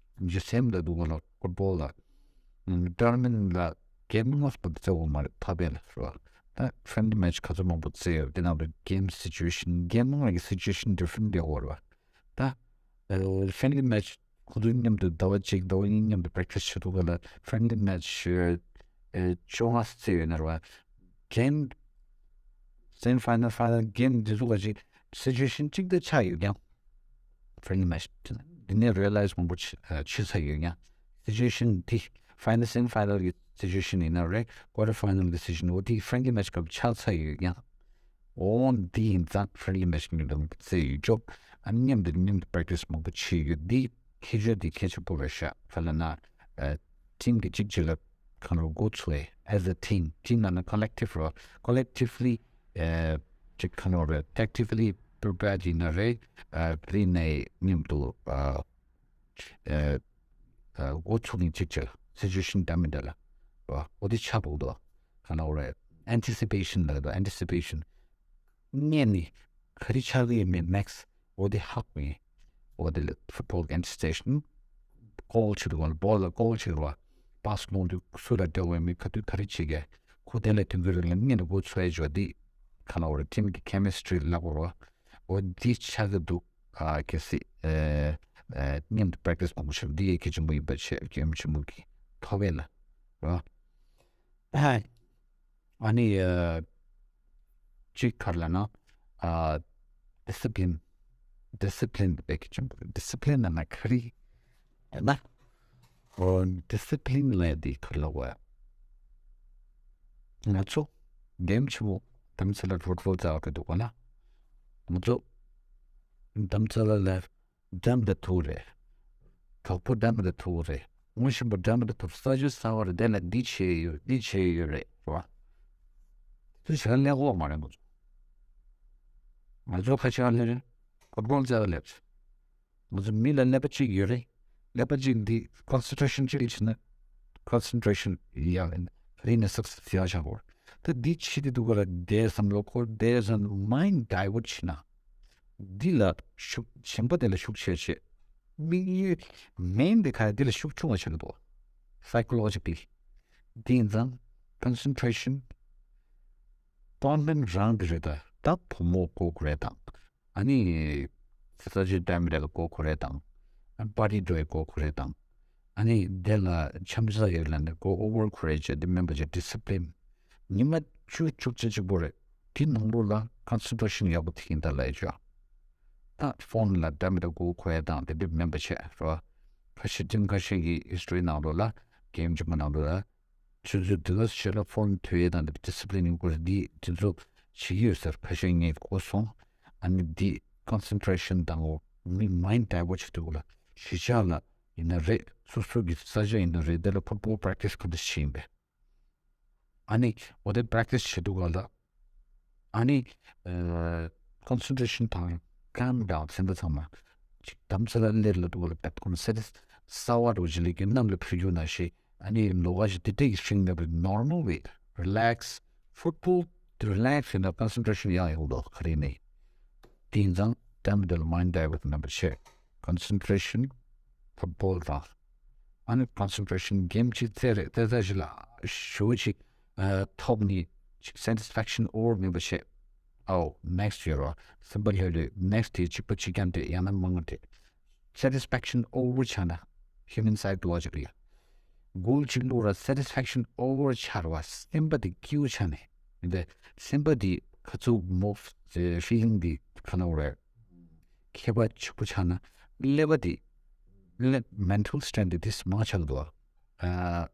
ཇི་སེམ་ལ་འདུག་ག་ལ་ཕུཊ་བོལ་ལ། ཨ་ཊོར་ནེ་མེན་ཊི་ལ་གེམ་དངོས་པོ་རྩེ་བོ་མ་རེད་ཐ་བེ་ལ་རོ། ད་ཕྲེན་ལི་མེ་ཆི་ག་ཚོད་མང་པོ་རྩེ་ཡོད་དེ་ནང་དུ་གེམ་སི་ཅུ་ཨེ་ཤན་གེམ་ནང་གི་སི་ཅུ་ཨེ་ཤན་ཌི་ཕ་རེན་ཊི་ཡོད་རེད་བ། ད་ཨ་ཕྲེན་ལི་མེ་ཆི་ཁོ་ཚོ་མཉམ་དུ་ཟླ་བ་གཅིག་ཟླ་བ་གཉིས་མཉམ་དུ་པེག་ཊིས་བྱེད་དུས་ག་ལ་ཕྲེན་ལི་མེ་ཆི་ཨ་བཅོ་ལྔ་རྩེ་ཡོད་ན་རེད་བ། གེམ་སེ་མི་ཕ་ཡི་ནལ་ཕ་ཡི་ནལ་གེམ་འདི་ཚོ་ག་ཅིག་སི་ཅུ་ཨེ་ཤན་གཅིག་ཏུ་ཆགས་ཡོད་ཀྱང་ཕྲེན་ལི་མེ་ཆི་འདི་ནས་རི་ཡ་ལའི་ཛི་མང་པོ་བྱེད་ཚར་ཡོད་ཀྱང་། སི་ཅུ་ཨེ་ཤན་འདི་ཕ་ཡི་ནལ་སེ་མི་ཕ་ཡི་ནལ་གྱི་སི་ཅུ་ཨེ་ཤན་ཡིན་ན་རེད། ཀོ་ཊར་ཕ་ཡི་ནལ་གྱི་སི་ཅུ་ཨེ་ཤན་འོ་དེ་ཕྲེན་ལི་མེ་ཆི་སྐབས་ཆགས་ཚར་ཡོད་ཀྱང་། འོ་འདི་ཡིན་ཙང་ཕྲེན་ལི་མེ་ཆི་མཉམ་དུ་རྩེ་ཡོད་ཅོག་ཨ་མཉམ་དུ་མཉམ་དུ་པེག་ཊིས་མང་པོ་བྱེད་ཡོད། འདི་ཁྱད་ཆོས་འདི་གལ་ཆེན་པོ་རེད་ཤག་ག་ལབ་ན་ཨ་ཊིམ་གྱི་གཅིག་གཅིག་ལ་གང་རུ་འགོ་ཚུགས་ཨེ། as a team ཊིམ་ལབ་ན་ཀོ་ལེག་ཊིབ་རོ། ཀོ་ལེག་ཊིབ་ལི་ཨ་ཅིག་གང་རུ་རེད། ཨེག་ཊིབ་ལི་པི་རི་པེར་ཡིན་ན་རེད། ཨ་རི་ནས་མཉམ་དུ་ཨ་ཨ་ཨ་འགོ་ཚུགས་ནས་གཅིག་གཅིག་ལ་སི་ཅུ་ཨེ་ཤན་འདྲ་མི་འདྲ་ལ་རོ། འོ་དེ་ཆགས་འདུག་དོ། ག་ན་འོ་རེད། ཨན་ཊི་སི་པེ་ཤན་ལ་དོ། ཨན་ཊི་སི་པེ་ཤན། སྔོན་ནས་ག་རེ་ཆགས་ཀྱི་ཡིན་མིན་ནེག་སི་འོ་དེ་ཧ་གོ་ཡིན། འོ་དེ་ལ་ཕུཊ་བོལ་ཨན་ཊི་སི་པེ་ཤན། ཀོལ་བྱེད་དུས་སྒང་ལ་བོལ་ལ་ཀོལ་བྱེད་དུས་པ་སི་ལོང་དུས་སུ་ལ་སྤྲད་དགོས་མིན་ག་དུས་ག་རེ་བྱེད་ཀྱི། ཁོ་དེ་ལ་དུས་འགོར་ལ་སྔོན་ནས་འགོ་ཚུགས་ཡ་ཅོ་དེ་ག་ན་འོ་རེད། ཊིམ་གྱི་ཁེ་མི་སི་ཊི་རི་ལབ་དགོས་རོ། འོ་དེ་ཆགས་ཀྱི་འདུག་ཨ་གལ་སྲིད་ཨ་ཨ་མཉམ་དུ་པེག་ཊིས་མང་པོ་བྱེད་འདི་ཡི་གལ་ཆེན་པོ་ཡིན་པ་བྱས་གལ་ཆེན་པོ་གི་ཐོག་བས་ལ་རོ། ཨ་ནི་ཨ་གཅིག་ག་རེ་ལབ་ན་ཨ་ཌི་སི་པི་ལིན། ཌི་སི་པི་ལིན་བས་གལ་ཆེན་པོ། ཌི་སི་པི་ལིན་ལབ་ན་ག་རེ་ཡིན་ན། འོ་ཌི་སི་པི་ལིན་ལབ་འདི་ག་རེ་ལབ་དགོས། ང་ཚོ་གེམ་ཆེན་པོ་དམ་ཚིག་ལ་ཕུཊ་བོལ་རྩེ་བ་གི་འདུག་ག་ན། ང་ཚོ་དམ་ཚིག་ལ་ལ་འགྲམ་དུ་ཐུག་རེད། གྲོགས་པོ་འགྲམ་དུ་ཐུག་རེད། ངོ་ཤེས་པ་འགྲམ་དུ་ཐུག་ས་ཆུ་ས་བར་དེ་ལ་འདི་བྱས་ཡོད་འདི་བྱས་ཡོད་རེད་རོ། དེ་བྱས་ན་ལེགས་པོ་མ་རེད་ང་ཚོ། ང་ཚོ་ཁ་ཆེ་བ་ལེ་རེད། ཕུཊ་བོལ་རྩེ་བ་ལེ་རེད། ང་ཚོ་མི་ལ་ཀླད་པ་གཅིག་ཡོད་རེད། ཀླད་པ་གཅིག་འདི་ཀོན་སེན་ཊྲེ་ཤན་གཅིག་བྱས་ན་ཀོན་སེན་ཊྲེ་ཤན་ཡག་ཡིན་རེད་ནས་སག་སེ་སི་ཡག་ཆགས་དགོས། ད་འདི་བྱེད་དུས་སྒང་ལ་དེ་བསམ་བློ་འཁོར་དེ་བསམ་མའིན་ཌི་ཝར་ཊི་བྱས་ན། འདི་ལ་ཤུགས་ཞེན་པ་དེ་ལ་ཤུགས་ཆེ་ཆེ། དམིགས་ཡུལ་མེན་དེ་ག་འདི་ལ་ཤུགས་ཆུང་བ་ཆགས་འདུག་སའི་ཀོ་ལོ་ཇི་ཀལ་ལི། དེ་ཡིན་ཙང་ཀོན་སེན་ཊྲེ་ཤན་ཊོར་ནེན་རང་གི་རེད། ད་ད་བུ་མོ་གོ་དགོས་རེད་དང་། ཨ་ནི་ས་ཆ་འདྲ་མི་འདྲ་ལ་གོ་དགོས་རེད་དང་། པར་ཊི་འགྲོ་ཡི་གོ་དགོས་རེད་དང་། ཨ་ནི་དེ་ལ་འཆམ་ས་ཡོད་ལ་ནི་གོ་ཨོ་ཝར་དགོས་རེད་ཅེས་དེ་མིན་པ་ཅེས་ཌི་སི་པི་ལིན། ཉི་མ་བཅུ་བཅུ་གཅིག་གཅིག་པོ་རེད། དེ་ནང་ལོགས་ལ་ཀོན་སེན་ཊྲེ་ཤན་ཡག་པོ་དེ་ཡིན་ད་ལ་ཡ་ཅོ། ད་ཕོན་ལ་འདྲ་མི་འདྲ་གོ་དགོས་ཡ་དང་དེ་འདྲ་མིན་པ་བྱས་རོ། ཁ་ཤས་ཊིམ་ཁ་ཤས་ཀྱི་ཧི་སི་ཊོ་རི་ནང་ལོགས་ལ་གེམ་ཆེན་པོ་ནང་ལོགས་ལ། ཆུ་ཚོད་འདི་ག་ཤེད་ལ་ཕོན་ཐོས་ཡས་དང་འདི་ཌི་སི་པི་ལིན་ཡིན་དགོས་རེད། འདི་དེ་ཚོ་བྱེད་ཀྱི་ཡོད་ཟེར་ཁ་ཤས་ངས་གོ་སོང་། ཨ་ནི་འདི་ཀོན་སེན་ཊྲེ་ཤན་དང་འོ་མི་མའིན་ཌི་ཌའི་ཝར་ཊི་བྱེད་དུས་ལ་གཞིས་ཆགས་ལ་ཡིན་ན་རེད། སོ་སོ་གི་ས་ཆ་ཡིན་ན་རེད། དེ་ལ་ཕུཊ་བོལ་པེག་ཊིས་ག་འདྲ་བྱེད་ཡིན་པས། ཨ་ནི་འོ་དེ་པེག་ཊིས་བྱེད་དུས་ལ། ཨ་ནི་ཨ་ཀོན་སེན་ཊྲེ་ཤན་དང་ཀལམ་ཌའུན་སེམས་པ་ཚང་མ་ཅིག་དམ་ཚིག་ལ་སླེབས་ལ་འདུག་ལ་བེད་ཁོམ་སེ་རི་ས་བ་རུ་ཇི་ལི་གི་གནམ་ལ་ཕུལ་རྒྱུ་ན་ཤེས། ཨ་ནི་ལོ་ག་ཞིག་དེ་འདྲ་ཡི་ཤིང་ནས་ནོར་མལ་ཝེ་རི་ལེག་སི་ཕུཊ་བོལ་དེ་རི་ལེག་སི་ཡིན་ན་ཀོན་སེན་ཊྲེ་ཤན་ཡང་ཡོང་འདུག་ག་རེ་ནས་དེ་ཡིན་ཙང་དམ་དེ་ལ་མའིན་ཌི་ཌའི་ཝར་ཊི་རྣམ་པ་ཆེ། ཀོན་སེན་ཊྲེ་ཤན་ཕུཊ་བོལ་དང་། ཨ་ནི་ཀོན་སེན་ཊྲེ་ཤན་གེམ་གཅིག་རྩེ་རེད། རྩེ་ས་ཞིག་ལ་ཞུ་ཅིག་ཨ་ཐོབ་ནི་ཅིག་སེ་ཊི་སི་ཕེག་ཤན་ཨོ་ཝར་མིན་པ་བྱས། ཨའོ་ནེག་སི་ཡོད་རོ། སེམས་པ་ལྷོད་ལྷོད་ནེག་སི་དེ་གཅིག་པ་གཅིག་རྐྱང་དེ་ཡང་ན་མང་ང་དེ་སེ་ཊི་སི་ཕེག་ཤན་ཨོ་ཝར་ཆགས་ན་ཧིའུ་མན་སའི་ཌི་ལོ་ཇི་ཀལ་ལ་གོལ་གཅིག་བླུགས་ར་སེ་ཊི་སི་ཕེག་ཤན་ཨོ་ཝར་ཆགས་ར་བ་སེམས་པ་དེ་སྐྱིད་པོ་ཆགས་ནས་འདི་སེམས་པ་དེ་ག་ཚོད་མོ་ཕི་ལིང་དེ་ག་ན་འོ་རེད། ཁྱད་པར་ཆེན་པོ་ཆགས་ན་ཀླད་པ་དེ་ཀླད་མེན་ཊལ་སི་ཊེན་ཊི་དེ་མང་ཆགས་འདུག་ཨ་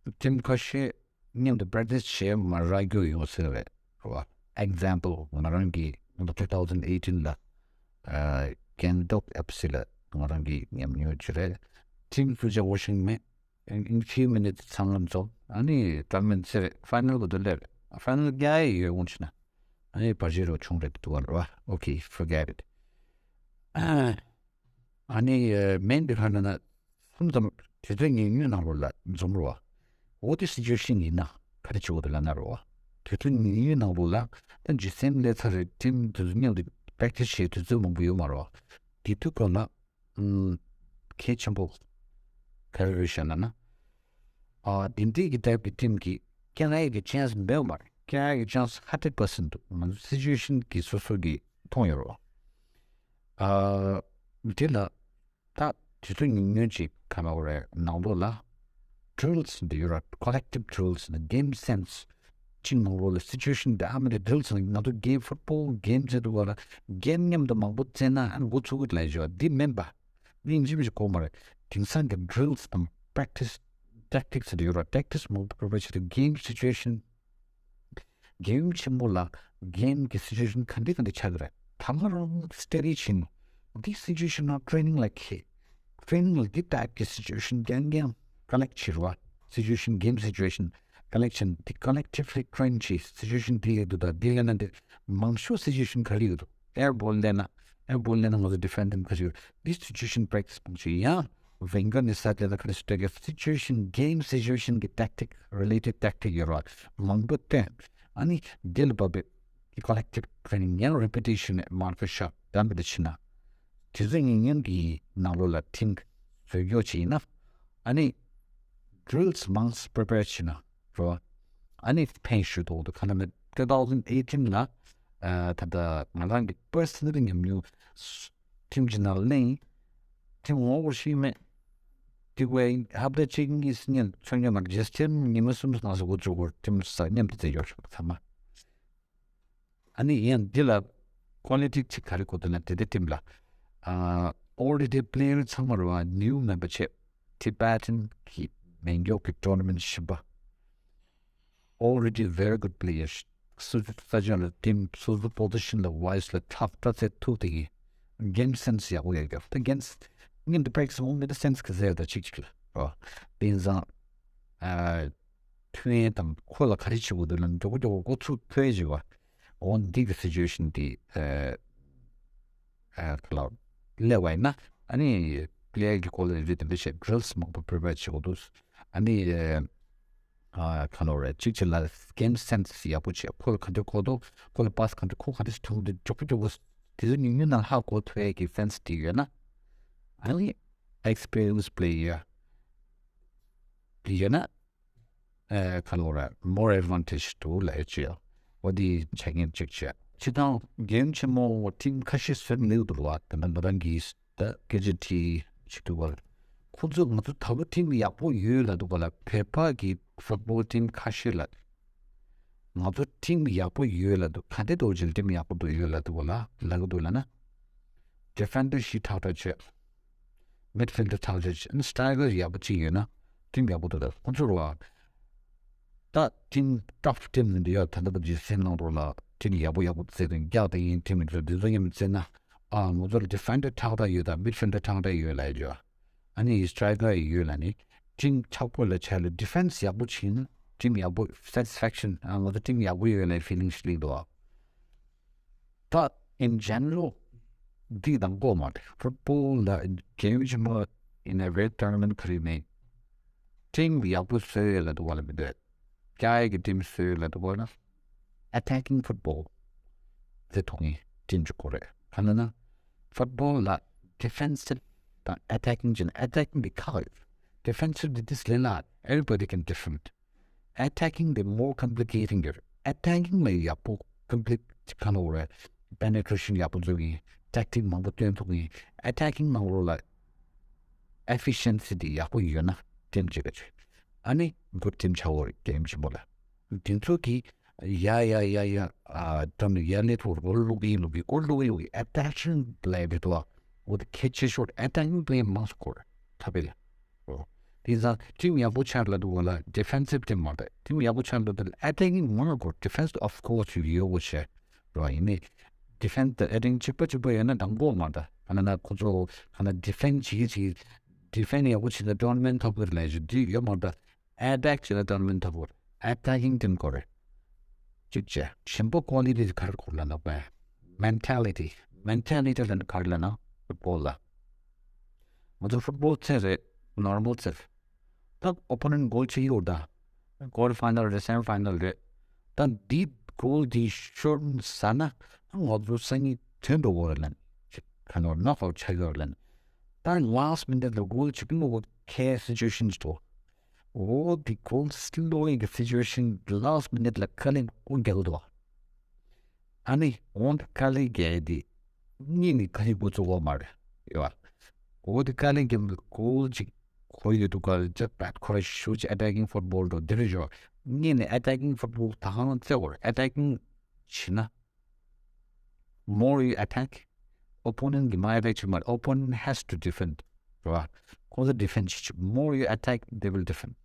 ཊིམ་ཁ་ཤས་མཉམ་དུ་པེག་ཊི་སི་བྱེད་མ་རག་རྒྱུ་ཡོད་སྲིད་རེད། རེད་བ། ཨེག་ཛམ་པལ་ང་རང་གི་ཊུ་ཐའུ་ཟན་ཨེ་ཊིན་ལ་ཨ་གྷན་ཊོག་ཨེཕ་སི་ལ་ང་རང་གི་ཉམས་མྱོང་ཅིག་རེད། ཊིམ་སུ་བྱ་བོ་ཤིང་མེད། In, in few minutes ཚང་མ་འཛོམས། ཨ་ནི་ཊོར་ནར་མེན་ཊི་ཟེར་ཕའི་ནལ་གོ་དོན་ལེར་ཕའི་ནལ་རྒྱག་ཡས་ཡོད་འོང་ཆེ་ན། ཨ་ནི་བར་ཆད་རོ་ཆུང་རེད་འདུག་བ་རེད་བ། Okay, forget it. ཨ་ནི་མེན་འདི་ཧ་ན་ན་སུམ་ཙམ་དུས་ཚོད་ཉུང་ཉུང་ནང་ལོགས་ལ་འཛོམས་རོ་བ། འོ་དེ་སི་ཅུ་ཨེ་ཤན་ཡིན་ན་ག་རེ་བྱེད་དགོས་འདུག་ལབ་ན་རོ་བ། དུས་ཚོད་ཉུང་ཉུང་ནང་ལོགས་ལ་ད་ཇི་སེམ་ལས་ཚར་རེད། ཊིམ་དུས་ཚོད་མཉམ་དུ་པེག་ཊི་སི་བྱེད་དུས་ཚོད་མང་པོ་ཡོད་མ་རོ་བ། དེ་དུས་སྐབས་ལ་ཨུམ་གལ་ཆེན་པོ་ག་རེ་རེད་ཤག་ལབ་ན། ཨ་དེ་འདྲའི་གི་ཊའིབ་ཀྱི་ཊིམ་གྱི་སྐྱེ་ཡས་ཀྱི་ཆན་སི་མེད་པ་མ་རེད། སྐྱེ་ཡས་ཀྱི་ཆན་སི་ཧན་ཌེ་རེཌ་པར་སེན་ཊི་འདུག་ང་ཚོ་སི་ཅུ་ཨེ་ཤན་གྱི་སོ་སོ་གི་མཐོང་ཡོད་རོ། ཨ་དེ་ལ་ད་དུས་ཚོད་ཉུང་ཉུང་ཅིག་ག་ལབ་དགོས་རེད། ནང་ལོགས་ལ་ཌི་རིལ་སི་འདི་ཡོད་ར། ཀོ་ལེག་ཊིབ་ཌི་རིལ་སི་ནི་གེམ་སེན་སི་ཅིག་ནང་ལོགས་ལ་སི་ཅུ་ཨེ་ཤན་འདི་ཨ་མ་རེད། ཌི་རིལ་སི་ནི་ང་ཚོ་གེམ་ཕུཊ་བོལ་གེམ་བྱེད་དུས་སྐབས་ལ་གེམ་མཉམ་དུ་མང་པོ་རྩེ་ན་ཨ་ནི་འགོ་ཚུགས་གི་ལབ་ཡོད། འདི་མིན་པ། ཨིན་ཇི་མི་ཞིག་གོ་མ་རེད། དེང་སང་གི་ཌི་རིལ་སི་དང་པེག་ཊི་སི་ཊེག་ཊིག་སི་དེ་ཡོད་ར། ཊེག་ཊིག་སི་མང་པོ་པྲི་པེར་བྱེད་དུས་གེམ་སི་ཅུ་ཨེ་ཤན་གེམ་ཆེན་མོ་ལ་གེམ་གི་སི་ཅུ་ཨེ་ཤན་ག་འདྲ་ག་འདྲ་ཆགས་ཀྱི་རེད། ད་ང་རང་སི་ཊ་ཌི་བྱས་ནས་འདི་སི་ཅུ་ཨེ་ཤན་ནང་ཊེ་རེ་ནིང་ལ་ཁེལ། ཊེ་རེ་ནིང་ལ་འདི་ཊའིབ་ཀྱི་སི་ཅུ་ཨེ་ཤན་རྐྱང་རྐྱང་ཀོ་ལེག་བྱེད་ར་བ། སི་ཅུ་ཨེ་ཤན་གེམ་སི་ཅུ་ཨེ་ཤན་ཀོ་ལེག་ཤན་འདི་ཀོ་ལེག་ཊིབ་ལི་ཊེ་རེན་བྱས། སི་ཅུ་ཨེ་ཤན་འདི་ལས་འདུག་ད་འདི་ལས་ན་འདི་མང་ཤོས་སི་ཅུ་ཨེ་ཤན་ག་རེ་ཡོད་འདུག་ཨེར་བྷོལ་ལེན་ན། ཨེར་བྷོལ་ལེན་ན་ང་ཚོ་ཌི་ཕེན་ཌར་ཁ་ཤས་ཡོད། འདི་སི་ཅུ་ཨེ་ཤན་པྲེག་ཊི་སི་སྤོང་བྱེད་ཡང་ཝེང་གར་ནས་ས་དེ་ལ་ཁ་ཤས་སི་ཅུ་ཨེ་ཤན་གེམ་སི་ཅུ་ཨེ་ཤན་གི་ཊེག་ཊིག་རི་ལེ་ཊེཌ་ཊེག་ཊིག་ཡོད་ར་མང་པོ་བཏོན། ཨ་ནི་འདི་ལ་བབས་པའི་ཀོ་ལེག་ཊིབ་ཊེ་རེ་ནིང་ཡང་རི་པི་ཊི་ཤན་མང་པོ་ཤག་ད་འདི་འདྲ་བྱས་ན་དུས་ཚོད་ཉུང་ཉུང་གི་ནང་ལོགས་ལ་ཊིམ་བཟོ་རྒྱུ་བྱས་ཡིན་ན། ཨ་ནི་ཌི་རིལ་སི་མང་པོ་པྲི་པེར་བྱས་ན་རོ། ཨ་ནི་ཕན་ཞུ་དོག་ཏུ་ཁ་ན་མེད། ཊུ་ཐའུ་ཟན་ཨེ་ཊིན་ལ་ཨ་ད་ལྟ་ང་རང་གི་པར་སོ་ནལ་ཉམས་མྱོང་ཊིམ་གྱི་ནང་ལེན་ཊིམ་ངོ་བོ་ཞིག་མེད། དེ་བས་ཧབ་ཏ་གཅིག་གཉིས་སུ་ཉན་ཚོད་ཉན་མར་རྗེས་ཊིམ་ཉི་མ་གསུམ་སྣང་ས་འགོ་བཙུགས་པར་ཊིམ་ས་མཉམ་དུ་བཙལ་ཡོད་ཚང་མ། ཨ་ནི་ཡང་འདི་ལ་ཀོ་ལི་ཊི་ཅིག་ག་རེ་གོ་དུ་ན་དེ་དེ་ཊིམ་ལ་ཨ་ཨོ་རི་ཌི་པི་ལེ་ཡར་ཚང་མ་རུ་ནིའུ་མེམ་བར་ཆེ། ཊི་བེ་ཊན་གི་མེ་སྒྱོགས་ཀྱི་ཊོར་ནི་མེན་ཊི་ཞིག་པ། Already very good players. སོ་སོའི་ས་ཆ་ལ་ཊིམ་སོ་སོའི་པོ་ཟི་ཤན་ལ་ཝའི་སི་ལ་ཐག་པ་ཚད་ཐུག་དེ་གི་གེམ་སེན་སི་ཡག་པོ་ཡོད་ཀྱང་ད་གེམ་སི་མཉམ་དུ་པྲེག་ཊི་སི་མང་མེད་ད་སེན་སི་གི་ཟེར་ད་ཅིག་ཅིག་ལ་རོ། དེ་ཡིན་ཙང་ཨ་ཐུན་ཡན་དང་ཁོ་ལ་ག་རེ་བྱེད་དགོས་འདུག་ལ་མགྱོགས་པོ་མགྱོགས་པོ་འགོ་ཚུགས་ཐུབ་ཡས་བྱེད་པ། འོ་འདི་གི་སི་ཅུ་ཨེ་ཤན་དེ་ཨ་ཨ་ཁ་ལ་སླེབས་པ་ཡིན་ན་ཨ་ནི་པི་ལེ་ཡར་གི་སྐོར་ལ་རེད་དེ་འདྲ་བྱས་ཌི་རིལ་སི་མང་པོ་པྲི་པེར་བྱེད་དགོས་འདུག་ཨ་ནི་ཨ་ཁ་ལོ་རེད་གཅིག་བྱས་ལ་གེམ་སེན་སི་ཡག་པོ་བྱས། ཁོ་ལ་ག་འདྲ་གོ་འདུག་ཁོ་ལ་པ་སི་ག་འདྲ་ཁོ་ག་འདྲ་ཐུག་འདུག་མགྱོགས་པོ་མགྱོགས་པོ་དེ་ཚོ་ཉུང་ཉུང་ནང་ཧ་གོ་ཐུབ་ཡས་ཀྱི་སེན་སི་དེ་ཡོད་ན་ཨ་ནི་ཨེག་སི་པི་རི་ཡན་སི་པི་ལེ་ཡར་དེ་ཡོད་ན། ཨ་ཁ་ལོ་ར་མོར་ཨེཌ་ཝན་ཊེཇ་འདུག་ལབ་ཡ་ཅིག་ཡོད། འོ་དེ་ཆ་རྐྱེན་གཅིག་བྱས། སྤྱིར་བཏང་གེམ་ཆེན་མོ་ཊིམ་ཁ་ཤས་བཟོས་ནས་འདུག་བ། ད་ལྟ་ང་རང་གིས་ད་སྐད་ཆ་དྲིས་ཅིག་འདུག་བ། ཁོ་ཚོས་ང་ཚོ་ད་ལོ་ཊིམ་ཡག་པོ་ཡོད་ལབ་འདུག་བ་ལ། བོད་པ་གི་ཕུཊ་བོལ་ཊིམ་ཁ་ཤས་ལ་ང་ཚོ་ཊིམ་ཡག་པོ་ཡོད་ལབ་འདུག་ག་འདྲ་འདྲ་བོ་ཅིག་ལ་ཊིམ་ཡག་པོ་འདུག་ཡོད་ལབ་འདུག་བ་ལ་ལབ་གི་འདུག་ལབ་ན། ཌི་ཕེན་ཌར་བཞི་ཁྲག་ཁྲག་བྱས། མིཌ་ཕིལ་ཌར་ཁྲག་ཁྲག་བྱས། སི་ཊ་རའི་ཀར་ཡག་པོ་ཅིག་ཡོད་ན་ཊིམ་ཡག་པོ་འདུག་ད་ཁོང་ཚོ་རུ་བ། ད་ཊིམ་ཊཕ་ཊིམ་འདི་ཡོད་ད་ལྟ་བར་ཇི་སེམ་ནང་རུ་ལ་ཊིམ་ཡག་པོ་ཡག་པོ་བརྩེ་དུང་རྒྱག་དེ་ཡིན་ཊིམ་འདི་ཚོ་ཡིན་བརྩེ་ན། ཨ་ང་ཚོ་ལ་ཌི་ཕེན་ཌར་ཁྲག་ཁྲག་ཡོད་ད་མིཌ་ཕིལ་ཌར་ཁྲག་ཁྲག་ཡོད་ལ་ཡོད། ཨ་ནི་སི་ཊ་རའི་ཀར་ཡོད་ལ་ནི་ཊིམ་ཆག་པོ་ལ་ཆ་ལ་ཌི་ཕེན་སི་ཡག་པོ་བྱས་ན་ཊིམ་ཡག་པོ་སེ་ཊི་སི་ཕེག་ཤན་ཨ་ང་ཚོ་ཊིམ་ཡག་པོ་ཡོད་ལ་ཕི་ལིང་ཞིག་སླེབས་འདུག་ད་in general འདི་དང་གོ་མ་རེད། ཕུཊ་བོལ་ལ་གེམ་ཆེན་མོ་in a great tournament ཁ་རེ་མེད། ཊིམ་ཡག་པོ་བཟོས་ཡོད་ལ་འདུག་བ་ལ་མི་འདོད། རྒྱ་ཡིག་གི་ཊིམ་བཟོས་ཡོད་ལ་འདུག་བ་ན་ཨེ་ཊེག་ཀིང་ཕུཊ་བོལ་དེ་ཐོག་ནས་ཊིམ་གཅིག་གོ་རེད། ག་ན་ན་ཕུཊ་བོལ་ལ་ཌི་ཕེན་སིབ་དང་ཨེ་ཊེག་ཀིང་ཅན་ཨེ་ཊེག་ཀིང་གི་ཁག་ཡོད། ཌི་ཕེན་སིབ་འདི་དིས་ལེན་ལ་everybody can different ཨེ་ཊེག་ཀིང་དེ་མོར་ཀོམ་པི་ལི་ཀེ་ཊིང་གི་རེད། ཨེ་ཊེག་ཀིང་ལ་ཡག་པོ་ཀོམ་པི་ལི་ཀེ་ཊི་ག་ལ་འོ་རེད། པེ་ནེ་ཊི་རེ་ཤན་ཡག་པོ་བཟོ་གི་ཡིན། ཊེག་ཊིག་མང་པོ་སྟོན་ཐུབ་གི་ཡིན། ཨེ་ཊེག་ཀིང་ནང་ལོགས་ལ་ཨེ་ཕི་ཤན་སི་དེ་ཡག་པོ་ཡོད་ན་ཊིམ་གཅིག་ག་ཆོད། ཨ་ནི་གུཌ་ཊིམ་ཆགས་འོ་རེད་གེམ་ཆེན་པོ་ལ། དེ་ཚོ་གི་ཡ་ཡ་ཡ་ཡ་ཨ་འགྲམ་ནས་ཡ་ནས་ཐོག་རོལ་བླུག་གི་ཡིན་བླུག་གི་འོ་བླུག་གི་ཡིན་བླུག་གི་ཨེ་ཊེག་ཤན་པི་ལེ་ཡར་དེ་ཚོ་འོ་དེ་གལ་ཆེ་ཤོས་ཨེ་ཊེག་ཀིང་པི་ལེ་ཡར་མང་སུ་དགོས་རེད་ཐ་པེ་ལ། འོ་ དེ་ཙང་ཊིམ་ཡག་པོ་ཆགས་ལ་འདུག་ལ་ཌི་ཕེན་སིབ་ཊིམ་མ་རེད། ཊིམ་ཡག་པོ་ཆགས་ལ་འདུག་ཨ་ཊེ་ཀིང་མང་དགོས། ཌི་ཕེན་སི་ཨོཕ་ཀོར་སི་ཡོད་དགོས་ཤེས་རོ། ཡིན་ནའི་ཌི་ཕེན་སི་དང་ཨ་ཊེ་ཀིང་གཅིག་པ་གཅིག་པ་ཡོད་ན་དང་པོ་མ་རེད། ཨ་ན་ན་ཁོ་ཚོ་ཨ་ན་ཌི་ཕེན་སི་བྱེད་ཀྱི་བྱེད་ཀྱི་ཌི་ཕེན་སི་ཡག་པོ་བྱེད་ན་ཊོར་ནི་མེན་ཊི་ཐོབ་གི་རེད་ལབ་ཞུ་དུས་ཡོད་མ་རེད། ཨེ་ཊེག་བྱེད་ན་ཊོར་ནི་མེན་ཊི་ཐོབ་གི་རེད། ཨེ་ཊེ་ཀིང་ཊིམ་དགོས་རེད། གཅིག་བྱས། གཞན་པ་ཀོ་ལི་ཊི་དེ་ག་རེ་དགོས་ལབ་ན་བས། མེན་ཊ་ལི་ཊི། མེན་ཊ་ལི་ཊི་ལབ་ན་ག་རེ་ལབ་ན་ཕུཊ་བོལ་ལ། ང་ཚོ་ཕུཊ་བོལ་རྩེད་རེད། ནོར་མལ་རྩེད། ད་ཨོ་པོ་ནེན་ཊི་ཀོལ་བྱེད་ཀྱི་ཡོད་ད། ཀོ་ཊར་ཕའི་ནལ་རེད། སེ་མི་ཕའི་ནལ་རེད། ད་འདི་ཀོལ་འདི་ཤོར་ཟ་ན་ང་ཚོ་སང་ཉིན་ཐོན་འགྲོ་གི་རེད་ལབ། ག་ནོར་ནོག་ཨའུཊ་ཆགས་ཡོད་རེད་ལབ། ད་ལཱ་སི་ཊི་མི་ནིཊ་ལ་ཀོལ་བྱེད་ཀྱི་མི་དགོས་མཁན་སི་ཅུ་ཨེ་ཤན་ཅིག་འདུག་འོ་འདི་ཀོལ་སི་ལོ་ཡི་གི་སི་ཅུ་ཨེ་ཤན་ལཱ་སི་ཊི་མི་ནིཊ་ལ་དཀའ་ལས་ཀོ་རྒྱག་འདུག་ཨ་ནི་འོ་འདི་དཀའ་ལས་རྒྱག་དེ་གཉིས་ནི་དཀའ་ལས་འགོ་བཙུགས་པ་མ་རེད། ཡོད་པ། འོ་འདི་དཀའ་ལས་རྒྱག་ཀོལ་ཅིག་ཁོ་ཡོད་དུས་ག་ལ་ཅག་པད་ཁོ་ར་ཤུ་ཅི་ཨེ་ཊེ་ཀིང་ཕུཊ་བོལ་འགྲོ་འདི་རེད་ཞོ། གཉིས་ནི་ཨེ་ཊེ་ཀིང་ཕུཊ་བོལ་ད་ཧང་རྩེ་བོར་ཨེ་ཊེ་ཀིང་བྱེད་ན། More you attack, opponent གི་མ་ཨེ་ཊེག་བྱེད་མ་རེད། Opponent has to defend རེད་བ། ཁོང་ཚོ་ཌི་ཕེན་ཌི་བྱེད་ཀྱི། More you attack, they will defend.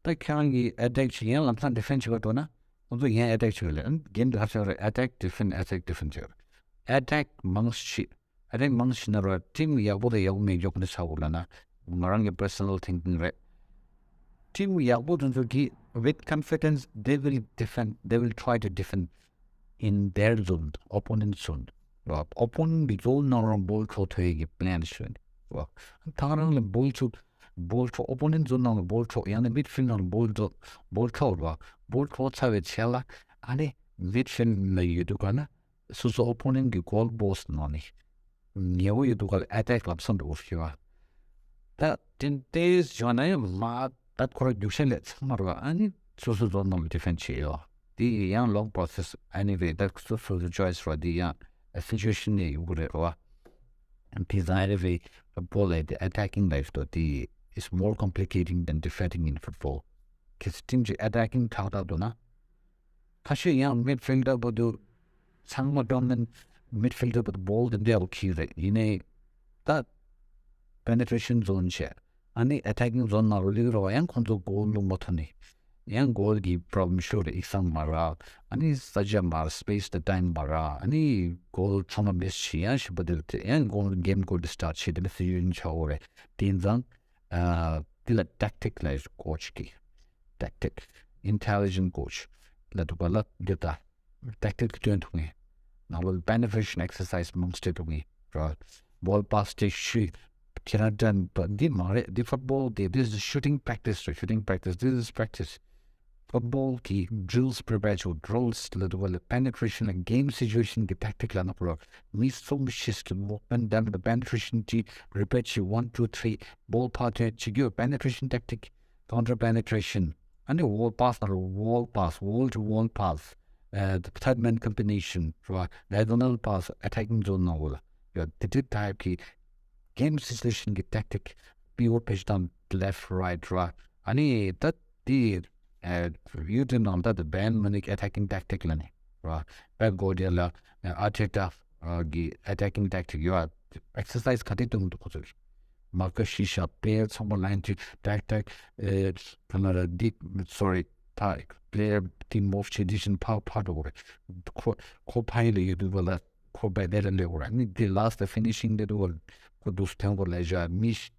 ད་ཁྱེད་རང་གིས་ཨེ་ཊེག་བྱེད་ཡང་ལམ་སང་ཌི་ཕེན་ཌི་བྱེད་པ་འགྲོ་ན་ཁོང་ཚོ་ཡང་ཨེ་ཊེག་བྱེད་ཀྱི་རེད། གེམ་འདི་ག་ཚོད་རེད། ཨེ་ཊེག་ཌི་ཕེན་ཌི་ཨེ་ཊེག་ཌི་ཕེན་ཌི་བྱེད་ཀྱི་རེད། ཨེ་ཊེག་མང་ཞིག་ཨེ་ཊེག་མང་ཞིག་ན་ར་ཊིམ་ཡག་པོ་དང་ཡག་པོ་མེད་མགྱོགས་ནས་ཆགས་འོ་ལབ་ན་ང་རང་གི་པར་སོ་ནལ་ཐིང་ཀིང་རེད། ཊིམ་ཡག་པོ་དེ་ཚོ་གིས་with confidence they will defend, they will try to defend in their zone, opponent zone. ཨོ་པོ་ནེན་ཊི་གི་ཛོན་ནང་ལ་བོལ་འཕྲོག་ཐུབ་ཡས་ཀྱི་པི་ལན་ཞིག་ཡོད། ད་རང་ལ་བོལ་འཕྲོག་བོལ་འཕྲོག་ཨོ་པོ་ནེན་ཊི་ཛོན་ནང་ལ་བོལ་འཕྲོག་ཡང་ན་མིཌ་ཕིལ་ནང་ལ་བོལ་འཕྲོག་བོལ་འཕྲོག་ར་བོལ་འཕྲོག་ཚར་བའི་རྗེས་ལ་ཨ་ནི་མིཌ་ཕིལ་ལ་ཡོད་དུས་ག་ན་སོ་སོ་ཨོ་པོ་ནེན་ཊི་གི་གོལ་པོ་སི་ཊི་ནང་ནས་ཉེ་བོ་ཡོད་དུས་ག་ལ་ཨེ་ཊེག་ལམ་སང་འགྲོ་དགོས་ཞེས་པ། ད་དེ་འདྲའི་བྱུང་ན་ཡང་མ་ད་ཁོ་ར་རྒྱུག་ཤར་ལས་ཚང་མ་རེད་བ། ཨ་ནི་སོ་སོ་ཛོན་ནང་ལ་ཌི་ཕེན་ཌི་བྱེད་ཡོད། དེ་ཡང་ལོང་པོ་རོ་སེ་སི་ཨེ་ནི་ཝེ། ད་སོ་སོ་སོ་ཅོའི་སི་རེད་བ། དེ་ཡང་སི་ཅུ་ཨེ་ཤན་ནས་ཡོང་གི་རེད་བ། དེ་ཙང་ཨེ་ནི་ཝེ་ཕུཊ་བོལ་ལ་དེ་ཨེ་ཊེ་ཀིང་ལ་ཡོད་དེ། It's more complicating than defending in football. གལ་སྲིད་ཊིམ་གཅིག་ཨེ་ཊེ་ཀིང་ཆགས་ཐག་འདུག་ན། ཁ་ཤས་ཡང་མིཌ་ཕིལ་ཌར་བར་དུ་ཚང་མ་ཌོ་མི་ནེཊ། མིཌ་ཕིལ་ཌར་བར་དུ་བོལ་དེ་འདྲ་ཡག་པོ་ཁྱེར་རེད། ཡིན་ནའི་ད་པེ་ནི་ཊི་རེ་ཤན་ཛོན་བྱས། ཨ་ནི་ཨེ་ཊེ་ཀིང་ཛོན་ནང་ལ་སླེབས་རོགས། ཡང་ཁོང་ཚོ་གོལ་བླུག་མ་ཐུབ་ནས་ཡང་གོལ་གྱི་པོ་རོབ་ལེམ་ཤོར་རེད། ཡིག་ཚང་མ་རག་ཨ་ནི་ས་ཆ་མ་རག་སི་པེ་སི་དང་ཊའིམ་མ་རག་ཨ་ནི་གོལ་ཚང་མ་མིས་བྱས། ཡང་ཞིབ་པ་དེ་ལ་དེ་ཡང་གོལ་གེམ་གོལ་ཌི་སི་ཊར་ཊི་བྱས། དེ་ནི་སི་ཡུན་ཆགས་འོ་རེད། དེ་ཙང་། ཨ་དེ་ལ་ཊེག་ཊིག་ལབ་ཀོ་ཆི་གི། ཊེག་ཊིག་ཨིན་ཊེ་ལི་ཇེན་ཊི་ཀོ་ཆི་ལབ་འདུག་པ་ལ་འདི་ལྟ། ཊེག་ཊིག་སྟོན་ཐུབ་ངེས། ནང་ལོགས་པེ་ནི་ཊི་རེ་ཤན་ཨེག་སར་སའི་ཛི་མང་སྟེ་ཐུབ་ངེས་ར། བོལ་པ་སི་ཊི་ཤི་ཁྱེད་རང་དྲན་པ་འདི་མ་རེད། འདི་ཕུཊ་བོལ་འདི། This is shooting practice རེད། Shooting practice, this is practice. ཕུཊ་བོལ་གི་ཌི་རིལ་སི་པི་རི་པེར་བྱེད། ཌི་རིལ་སི་ལབ་འདུག་པ་ལ་པེ་ནི་ཊི་རེ་ཤན་ལ་གེམ་སི་ཅུ་ཨེ་ཤན་གི་ཊེག་ཊིག་ལབ་ན་པོ་ར། མི་གསུམ་བཞི་གི་མུབ་མེན་ཊི་བདམས་ཏེ་པེ་ནི་ཊི་རེ་ཤན་གྱི་རི་པེར་བྱེད། ཝན་ཊུ་ཐི་རི། བོལ་ཕར་ཐོན་བྱེད་རྒྱུ། པེ་ནི་ཊི་རེ་ཤན་ཊེག་ཊིག་ཀའུན་ཊར་པེ་ནི་ཊི་རེ་ཤན། ཨ་ནི་བོལ་པ་སི་ནང་ལ་བོལ་པ་སི། ཝོལ་ཊུ་ཝོལ་པ་སི། ཨ་ཐརཌ་མེན་ཀོམ་བི་ནེ་ཤན་ར། ཌའི་གོ་ནལ་པ་སི། ཨེ་ཊེ་ཀིང་ཛོན་ནང་ལ་ཡོད། དེ་འདྲའི་ཊའིབ་ཀྱི་གེམ་སི་ཅུ་ཨེ་ཤན་གྱི་ཊེག་ཊིག་པི་ཝར་ཕེ་ཇི་དང་ལེཕ་ཊི་རའིཊ་ར། ཨ་ནི་ད་དེ་ཨ་ཡུ་ཊུབ་ནང་ད་དེ་བའེརན་མུ་ནིག་ཨེ་ཊེག་ཀིང་ཊེག་ཊིག་ལབ་ནས་ར། པེབ་གོར་ཌི་ཡོ་ལ། ཨར་ཏེ་ཏ་གི་ཨེ་ཊེག་ཀིང་ཊེག་ཊིག་ཡོད། ཨེག་སར་སའི་ཛི་ག་དེ་གཏོང་འདུག་ཁོ་ཚོས། མར་ཁ་ཤི་ཤ་པི་ལེ་ཡར་ཚང་མ་ལའིན་ཊུ་ཊེག་ཊེག་ཨེ་ཁ་ན་ར་འདི་སོ་རི་ད་པི་ལེ་ཡར་དེ་མུབ་བྱེད་དུས་ཕར་ཕར་འགྲོ་གི་རེད། ཁོ་ཁོ་ཕ་ཡི་ལ་ཡོད་དུས་པ་ལ་ཁོ་བས་དེ་ལ་སླེབས་གི་རེད། ནི་དེ་ལཱ་སི་ཊི་ལ་ཕི་ནི་ཤིང་དེ་དུས་པ་ལ་ཁོ་འདུག་སེ་ཐོན་གི་རེད། ལས་བྱ་མི་ཤི་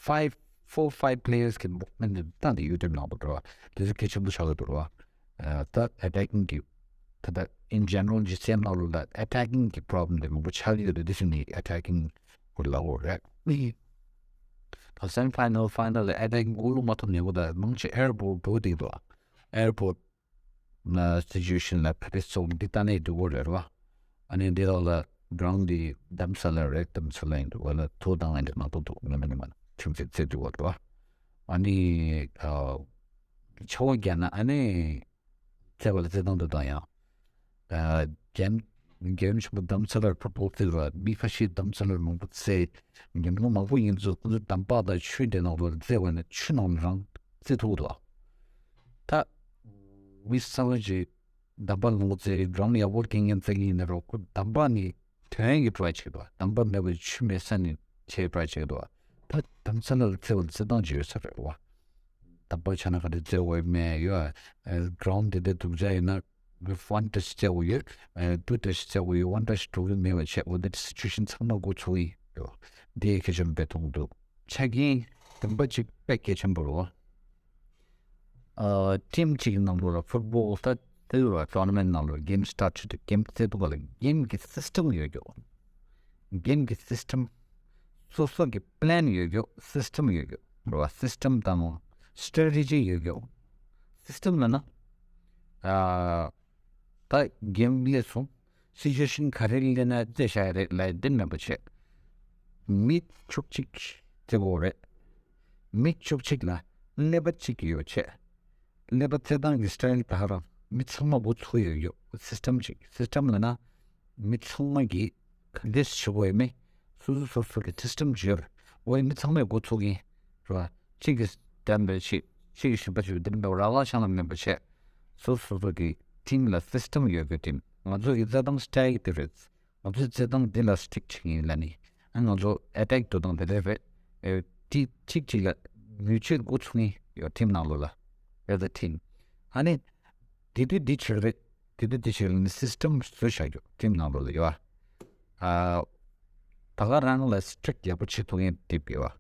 ཕའིབ་ཕོར་ཕའིབ་པི་ལེ་ཡར་སི་གི་མུབ་མེན་ཊི་དེ་བཏང་སྟེ་ཡུ་ཊུབ་ནང་དུ་འགྲོ་བ་དེ་ཚོ་གལ་ཆེན་པོ་ཆགས་ཀྱི་འདུག་རེད་བ། ད་ཨེ་ཊེག་ཀིང་གི་ད་ལྟ་ཨིན་ཇེ་ནེ་རལ་ཇི་སི་ཨེམ་ནང་ལོགས་ལ་ཨེ་ཊེག་ཀིང་གི་པོ་རོབ་ལེམ་དེ་མང་པོ་ཆགས་ཀྱི་ཡོད་རེད། དེ་ཚོ་ནི་ཨེ་ཊེག་ཀིང་གི་ལ་འོ་རེད། ད་སེ་མི་ཕའི་ནལ་ཕའི་ནལ་ལ་ཨེ་ཊེག་ཀིང་གི་ལུགས་མ་ཐོབ་ནས་འོ་ད་མང་ཆེ་ཨེར་པོརཊ་འགྲོ་གི་འདུག་ཨེར་པོརཊ་ན་སི་ཅུ་ཨེ་ཤན་ལ་ཕེ་ཕེ་སོང་འདི་ལྟ་ནས་འགྲོ་གི་རེད་བ། ཨ་ནི་འདི་ལོགས་ལ་གྲོང་འདི་འདམ་ས་ལ་རེད། འདམ་ས་ལ་ཡིན་འདུག་བ་ལ་ཐོ་དང་ཨ་འདི་མང་པོ་འདུག་ངོ་མ་ནི་མ་ཁྱིམ་ཚེ་ཚེ་འདུག་བ་འདུག་བ། ཨ་ནི་ཨ་ཆར་པ་བརྒྱབ་ན་ཨ་ནི་རྩེད་པ་ལ་རྩེད་ཐང་དུ་བཏང་ཡང་། ཨ་རྒན་རྒན་ཆུང་པོ་འདམ་ས་ལ་ཕུཊ་བོལ་རྩེད་པ་མི་ཁ་ཤས་འདམ་ས་ལ་མང་པོ་རྩེད། རྒན་མོ་མང་པོ་ཡིན་ཚུལ་ཁོ་ཚོ་འདམ་བག་དང་ཆུ་འདྲེས་ནང་དུ་རྩེད་པ་ནི་ཆུ་ནང་རང་རྩེད་ཐུབ་འདུག་ད་མི་གསར་པ་ཅིག་འདམ་བག་ལོངས་རྩེད་རང་ཡག་པོ་རྐྱེན་ངན་རྩེད་ཀྱི་ཡིན་ན་རོགས་ཁོ་འདམ་བག་ནི་ཐོན་གྱི་ཊི་རའི་བྱེད་འདུག་འདམ་བག་མེད་པ་ཆུ་མེད་ས་ནས་བྱེད་ཊི་རའི་བྱེད་འདུག་ད་དམ་ཚ་ལ་རྩེ་བ་རྩེ་སྟངས་ཅིག་ཡོད་ས་རེད་བ། དམ་པ་ཆ་ན་ག་རེ་རྩེ་བ་མེད་ཡོད། ground དེ་འདྲ་འདུག་ཅག་ཡིན་ན། one touch རྩེ་བ་ཡོད། two touch རྩེ་བ་ཡོད། one touch འགྲོ་གི་མེད་པ་བྱས། འོ་དེ་situation ཚང་མ་འགོ་ཚུགས་ཡིན་ཡོད། དེ་གལ་ཆེན་པོ་མཐོང་འདུག་ཆ་རྐྱེན་བདུན་པ་ཅིག་དཔེ་གལ་ཆེན་པོ་རེད་བ། ཨ་team གཅིག་གི་ནང་ལོགས་ལ་football ད་དེ་ལ་tournament ནང་ལོགས་game start བྱེད་དུས་game རྩེ་དུས་ག་ལ་game གི་system ཡོད་རྒྱུ། game གི་system སོ་སོ་གི་plan ཡོད་རྒྱུ། system ཡོད་རྒྱུ་རེད་བ། system དང་strategy ཡོད་རྒྱུ། system ལ་ན་ཨ་ད་game སླེབས་སོང་། situation ག་རེ་སླེབས་ན་རྩེ་བཞག་ཡ་རེད་ལབ་ཡ་དེ་མེད་པ་བྱས། མི་བཅུ་གཅིག་རྩེ་དགོས་རེད། མི་བཅུ་གཅིག་ལ་ཀླད་པ་གཅིག་ཡོད་བྱས། ཀླད་པ་རྩེ་སྟངས་ཀྱི་style ད་རང་མི་ཚང་མ་འགོ་ཚུགས་ཡོད་ཡོད། system གཅིག system ལ་ན་མི་ཚང་མ་གིས་ག་འདྲས་བྱེད་དགོས་ཡོད་མེད་སོ་སོ་སོ་སོ་གི་system ཅིག་ཡོད་རེད། འོ་ཡ་མི་ཚང་མས་འགོ་ཚུགས་ཀྱིན་རེད་བ། གཅིག་གིས་བདེན་པའི་ཆེད། གཅིག་གིས་གཞན་པ་ཞིག་བདེན་པའི་རང་དབང་ཤང་ལ་མེད་པ་བྱས། སོ་སོ་སོ་གི་team ལ་system ཡོད་པའི་team། ང་ཚོ་ཡི་རྩེ་སྟངས་style དེ་རེད། ང་ཚོའི་རྩེ་སྟངས་འདི་ལ་stick བྱེད་ཀྱི་ཡིན་ལབ་ནི། ཨ་ང་ཚོ་attack འགྲོ་སྟངས་དེ་འདྲ་རེད། ཨེ་གཅིག་གཅིག་གཅིག་ལ་mutual འགོ་ཚུགས་ནི་ཡོད། team ནང་ལོགས་ལ་as a team། ཨ་ནི་དེ་དུས་འདི་བྱེད་རེད། དེ་དུས་འདི་བྱེད་རེད་ནི་system བཟོས་བཞག་རྒྱུ་team ནང་ལོགས་ལ་ཡོད། ཨ་ད་ག་རང་ལ་strict ཡག་པོ་བྱེད་ཐུབ་མཁན་དེ་དགོས་བ།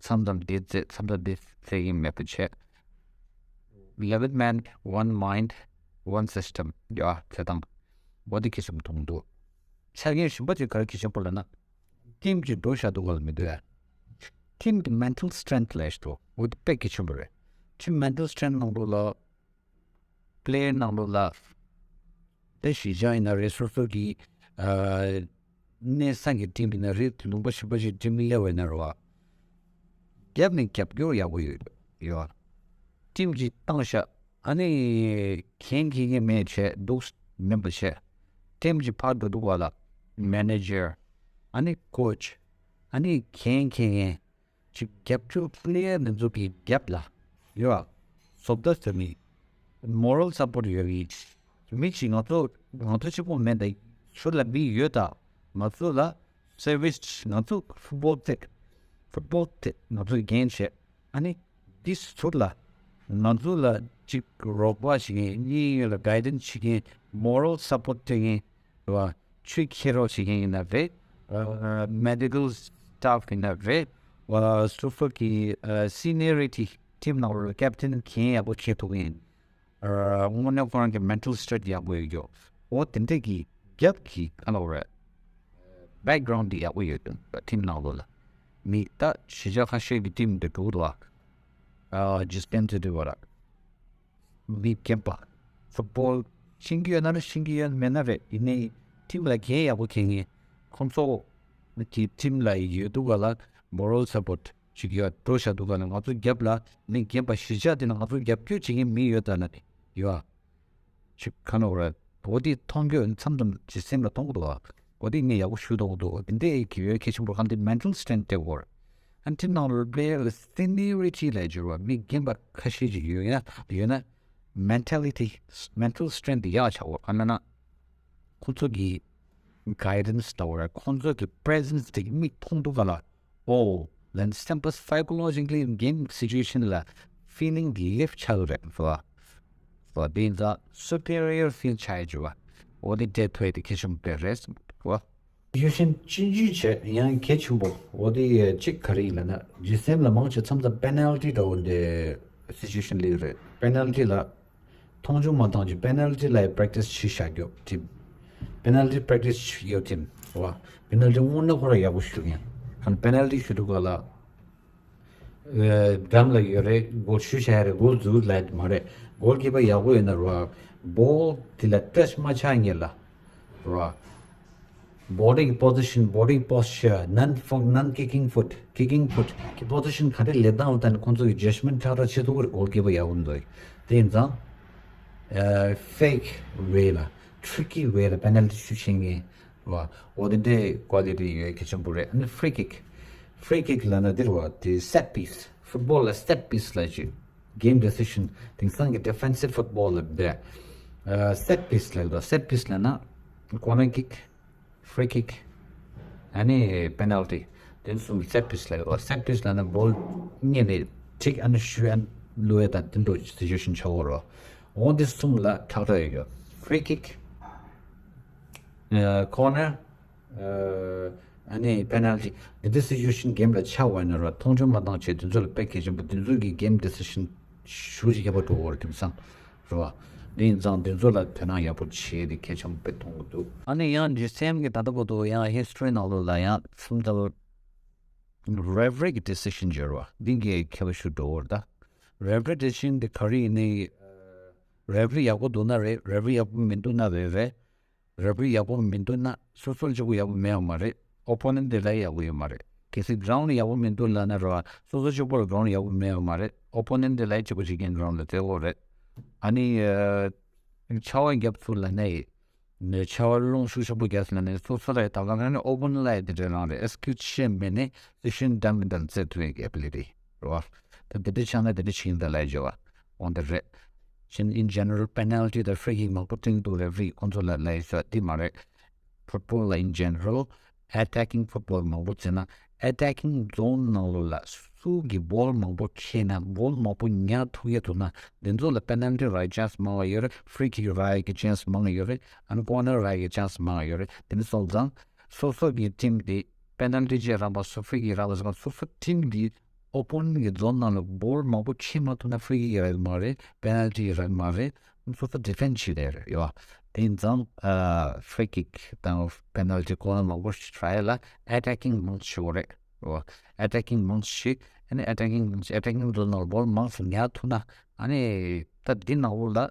མཚམས་མཚམས་འདི་རྩེ་མཚམས་མཚམས་འདི་རྩེ་གི་མེད་པ་བྱས། eleven man, one mind, one system ཡོད་ཨ། རྩེ་སྟངས་འོ་དེ་གལ་ཆེན་པོ་མཐོང་འདུག་ཆ་རྐྱེན་གཞན་པ་ཅིག་ག་རེ་གལ་ཆེན་པོ་ལབ་ན། team གཅིག་འགྲོ་བཞག་འདུག་ག་ལ་མི་འདུག་ཨ། team གི་mental strength ལབ་ཡ་ཞིག་འདུག་འོ་དེ་དཔེ་གལ་ཆེན་པོ་རེད། team mental strength ནང་ལོགས་ལ། player ནང་ལོགས་ལ། དེ་གཞིས་ཆགས་ཡིན་ན་རེད། སོ་སོ་གི་ཨ་གནས་ས་གི་team ཡིན་ན་རེད། ལུང་པ་གཞན་པ་ཞིག་team སླེབས་པ་ཡིན་ན་རེད་བ། རྒྱབ་ནས་རྒྱབ་སྐྱོར་ཡག་པོ་ཡོད་ཡོད། team གཅིག་བཏང་ཤག་ཨ་ནི་འགན་འཁྱེར་མཁན་མེད་བྱས་འདུག་མིན་པ་བྱས། team གཅིག་ཕར་འགྲོ་འདུག་ག་ལ། manager ཨ་ནི་coach ཨ་ནི་འགན་འཁྱེར་མཁན་ཅིག་རྒྱབ་སྐྱོར་player འདི་ཚོ་གི་རྒྱབ་ལ་ཡོད་ཨ། བཟོ་ལྟ་ཟེར་ནི་moral support ཡོད་རེད། མི་ཞིག་ང་ཚོ་ང་ཚོ་གཅིག་པོ་མེད་ད། ཚུར་ལ་མི་ཡོད་ད། ང་ཚོ་ལ་service ང་ཚོ་football རྩེད། football རྩེད་ང་ཚོ་འགན་བཞེས། ཨ་ནི་འདི་ཚུར་ལ་ང་ཚོ་ལ་ཅིག་རོགས་པ་བྱེད་མཁན། གཉིས་ཡོད་ལ་guidance བྱེད་མཁན། moral support སྤྲད་མཁན་རེད་བ། ཆུ་འཁྱེར་རོགས་བྱེད་མཁན་ཡིན་ན་རེད། ཨ་medical staff ཡིན་ན་རེད་བ། སོ་སོ་གི་ཨ་seniority team ནང་ལ་captain འགན་ཡག་པོ་འཁྱེར་ཐུབ་མཁན། ཨ་དངོས་གནས་ཁོ་རང་གི་mental strength ཡག་པོ་ཡོད་རྒྱུ། འོ་དེ་འདྲས་ཀྱི་རྒྱབ་ཀྱི་ཨ་ལ་རེད། background འདི་ཡག་པོ་ཡོད་དོན་team ནང་ལོགས་ལ། མི་ད་གཞིས་ཆགས་ཁ་ཤས་ཀྱི་team འདི་འགྲོ་གི་འདུག་ཨ། ཨ་just pen to do what མི་རྒན་པ། football ཤེས་ཀྱི་ཡོད་ན་རེད། ཤེས་ཀྱི་ཡོད་མེད་ན་རེད། ཡིན་ནའི་team ལ་འགན་ཡག་པོ་འཁྱེར་མཁན་ཁོང་ཚོ་གི་team ལ་ཡོད་འདུག་ག་ལ་moral support ཅིག་ཡོད་འགྲོ་བཞག་འདུག་ག་ལ། ང་ཚོ་རྒྱབ་ལ་མི་རྒན་པ་གཞིས་ཆགས་དེ་ན་ང་ཚོ་རྒྱབ་སྐྱོར་བྱེད་མཁན་མི་ཡོད་ད་ན་ནི་ཡོད་ཨ། ཅིག་ག་ནོག་རེད། འོ་དེ་མཐོང་རྒྱུ་མཚམས་མཚམས་ཇི་སེམས་ལ་གཏོང་གི་འདུག་ཨ། འོ་དེ་ངས་ཡག་པོ་ཞུ་ཐུབ་ཀྱི་འདུག་འདི་འདྲའི་གི་ཡོད་གལ་ཆེན་པོ་གང་དེ་mental strength དེ་བོར། ཨན་ཏི་ནང་ལོ་པེ་ལ་seniority ལ་འགྱུར་བ་མི་རྒན་པ་ཁ་ཤས་ཅིག་ཡོད་ན་ཡོད་ན་mentality mental strength དེ་ཡག་ཆགས་འོ། ག་ན་ན་ཁོ་ཚོ་གི་guidance དང་བོར་ཁོ་ཚོ་གི་presence དེ་མིག་མཐོང་འདུག་ག་ལ། ཨོ། ལན་སེམས་པ་psychologically game situation ལ་feeling lift ཆགས་རེད་བ། བ་དེ་ཡིན་ཙང་superior feel ཆགས་ཡོད་བ། འོ་དེ་འདྲ་ཐོས་དེ་གལ་ཆེན་པོ་རེད་བ། situation སྤྱི་འཇུས་བྱས་ཡང་གལ་ཆེན་པོ་འོ་དེ་གཅིག་ག་རེ་ཡིན་ལབ་ན་ཇི་སེམས་ལ་མང་ཆེ་མཚམས་མཚམས་penalty འདྲ་བོ་འདི་situation ལ་རེད། penalty ལ། མཐོང་ཆུང་མ་བཏང་ཅིག penalty ལ་practice བྱེད་བཞག་རྒྱུ་team། penalty practice བྱེད་རྒྱུ་team། བ། penalty དངོས་གནས་ཁོ་ར་ཡག་པོ་ཞུ་མཁན། ཁ་ན་penalty ཞུ་དུས་ག་ལ། འགྲམ་ལ་ཡོད་རེད། goal ཞུ་བྱ་ཡ་རེད། goal འཛུལ་ལ་མ་རེད། goalkeeper ཡག་པོ་ཡོད་ན་ར། ball དེ་ལ་touch མ་ཆགས་ངེས་ལ། ར། body position, body posture, non non kicking foot, kicking foot གི་position ག་རེ་ལེབ་དང་ལ་ད་ནི་ཁོང་ཚོ་གི་judgment ཁྲག་ཁྲག་བྱེད་ཐུབ་ཀྱི་རེད། goalkeeper ཡག་པོ་འདུག་དེ་ཡིན་ཙང་ཨ་fake way ལ་tricky way ལ་penalty ཞུ་ཤེས་མཁན་བ། འོ་དེ་འདྲའི་quality ཡོད་གལ་ཆེན་པོ་རེད། ཨ་ནི་free kick, free kick ལབ་ན་འདིར་བ་དེ་set piece, football ལ་set piece ལབ་ཅིག game decision དེང་སང་གི་defensive football ལ་འདི་ཨ་set piece ལབ་དོ། set piece ལབ་ན་corner kick, free kick ཨ་ནི་penalty། དེ་གསུམ་set piece་ལབ་ཡོད། set piece་ལབ་ན་བོལ་སྔོན་ནས་ཁྲིག་ཨ་ནི་ཤུ་ཨན་བླུ་བའི་དང་དེ་འདྲ་སི་ཅུ་ཨེ་ཤན་ཆགས་ཡོད་རེད། འོ་འདི་གསུམ་ལ་ཁྲག་ཁྲག་ཡོད་ཡོད། ཕི་རི་ཀིག་ཁོ་ནར། ཨ་ནི་པེ་ནལ་ཊི། འདི་འདྲའི་སི་ཅུ་ཨེ་ཤན་གེམ་ལ་ཆགས་པ་ཡིན་ན་ར་མཐོང་ཆུང་མ་བཏང་བྱས། དེ་ཚོ་ལ་དཔེ་གལ་ཆེན་པོ། དེ་ཚོ་གི་གེམ་ཌི་སི་ཤན་ཞེ་པོ་ཅིག་ཁྱད་པར་འགྲོ་གི་རེད་དེང་སང་རེད་བ། དེ་ཡིན་ཙང་དེ་ཚོ་ལ་དོ་སྣང་ཡག་པོ་བྱས་ཏེ་གལ་ཆེན་པོ་དཔེ་མཐོང་གི་འདུག་ཨ་ནི་ཡང་ཇི་སི་ཨེམ་གི་ད་ལྟ་བར་དུ་ཡང་ཧི་སི་ཊོ་རི་ནང་ལོགས་ལ་ཡང་སུམ་རྟགས་རེ་ཕི་རི་གི་ཌི་སི་ཤན་ཅིག་ཡོད་རེད་བ། འདི་གི་ཁྱད་པར་ཤུགས་འགྲོ་གི་རེད་ད། རེ་ཕི་རི་ཌི་སི་ཤན་དེ་ག་རེ་ཡིན་ནའི། རེ་ཕི་རི་ཡག་པོ་འདུག་ན་རེད། རེ་ཕི་རི་ཡག་པོ་མི་འདུག་ན་རེད་རེད། རེ་ཕི་རི་ཡག་པོ་མི་འདུག་ན་སོ་སོ་གཅིག་པོ་ཡག་པོ་མེད་པ་མ་རེད། ཨོ་པོ་ནེན་ཊི་དེ་ལ་ཡག་པོ་ཡོད་མ་རེད། གལ་སྲིད་གྷི་རའུན་ཌི་ཡག་པོ་མི་འདུག་ལབ་ན་རེད་བ། སོ་སོ་གཅིག་པོ་ལ་གྷི་རའུན་ཌི་ཡག་པོ་མེད་པ་མ་རེད། ཨོ་པོ་ནེན་ཊི་དེ་ལ་གཅིག་པོ་གཅིག་རྐྱང་གྷི་རའུན་ཌི་ལ་བཙལ་དགོས་རེད། ཨ་ནི་ཆར་པ་བརྒྱབ་ཚུལ་ལབ་ན་ཡིན། ནས་ཆར་པ་རླུང་ཤུགས་ཆེན་པོ་བརྒྱབ་སོང་ན་ནི་སོ་སོ་ལ་ཡི་ད་ག་ནང་ནས་ཨོ་པོ་ནེན་ཊི་ལ་ཡི་དེ་འདྲའི་རང་རེད། ཨེག་སི་ཀིའུ་ཤེས་མེད་ནས་སི་ཤན་འདྲ་མི་འདྲ་བཙལ་ཐུབ་ཡག་གི་ཨེ་བི་ལི་ཊི་རེད་བ། ད་དེ་འདྲ་ཆགས་ན་དེ་འདྲ་བྱེད་ཀྱི་འདུག་ལབ་ཡག་བྱས་པ་འོ་འདི་རེད། ཅིན་in general penalty་དང་ཕི་རི་ཀིག་མང་པོ་སྤྲད་འདུག་རེ་ཕི་རི་ཁོང་ཚོ་ལ་ལབ་ཡག་བྱས་པ་འདི་མ་རེད། ཕུཊ་བོལ་ལ་in general attacking football་མང་པོ་བྱས་ན། attacking zone་ནང་ལོགས་ལ་སུ་གིས་བོལ་མང་པོ་ཁྱེར་ན། བོལ་མང་པོ་ཉར་ཐུབ་ཡག་འདུག་ན། འདི་ཚོ་ལ་པེ་ནལ་ཊི་རག་ཡག་ཅན་སི་མང་བ་ཡོད་རེད། ཕི་རི་ཀིག་རག་ཡག་གི་ཅན་སི་མང་བ་ཡོད་རེད། ཨ་ནི་ཀོར་ནར་རག་ཡག་གི་ཅན་སི་མང་བ་ཡོད་རེད། དེ་འདྲ་སོང་ཙང་སོ་སོ་གི་ཊིམ་དེ་པེ་ནལ་ཊི་ཅིག་རག་པ་སོ་ཕི་རི་ཀིག་རག་པ་སོང་ཙང་སོ་སོ་ཊིམ་དེ་ཨོ་པོ་ནེན་ཊི་གི་ཛོན་ནང་ལ་བོལ་མང་པོ་ཁྱེར་མ་ཐུབ་ན་ཕི་རི་ཀིག་རག་གི་མ་རེད། པེ་ནལ་ཊི་རག་གི་མ་རེད། སོ་སོ་ཌི་ཕེན་ཌི་བྱེད་བསྡད་ཡོད་རེད་ཡོད། དེ་ཡིན་ཙང་ཕི་རི་ཀིག་དང་པེ་ནལ་ཊི་ཀོར་ནར་མང་པོ་ཞིག་རག་ཡག་ལ་ཨེ་ཊེ་ཀིང་མང་ཆེ་བ་རེད་ཡོད། ཨེ་ཊེ་ཀིང་མང་ཆེ། ཨ་ནི་ཨེ་ཊེ་ཀིང་ཨེ་ཊེ་ཀིང་ཛོན་ནང་ལ་བོལ་མང་ཙམ་ཉར་ཐུབ་ན། ཨ་ནི་ད་འདི་ནང་ལོགས་ལ་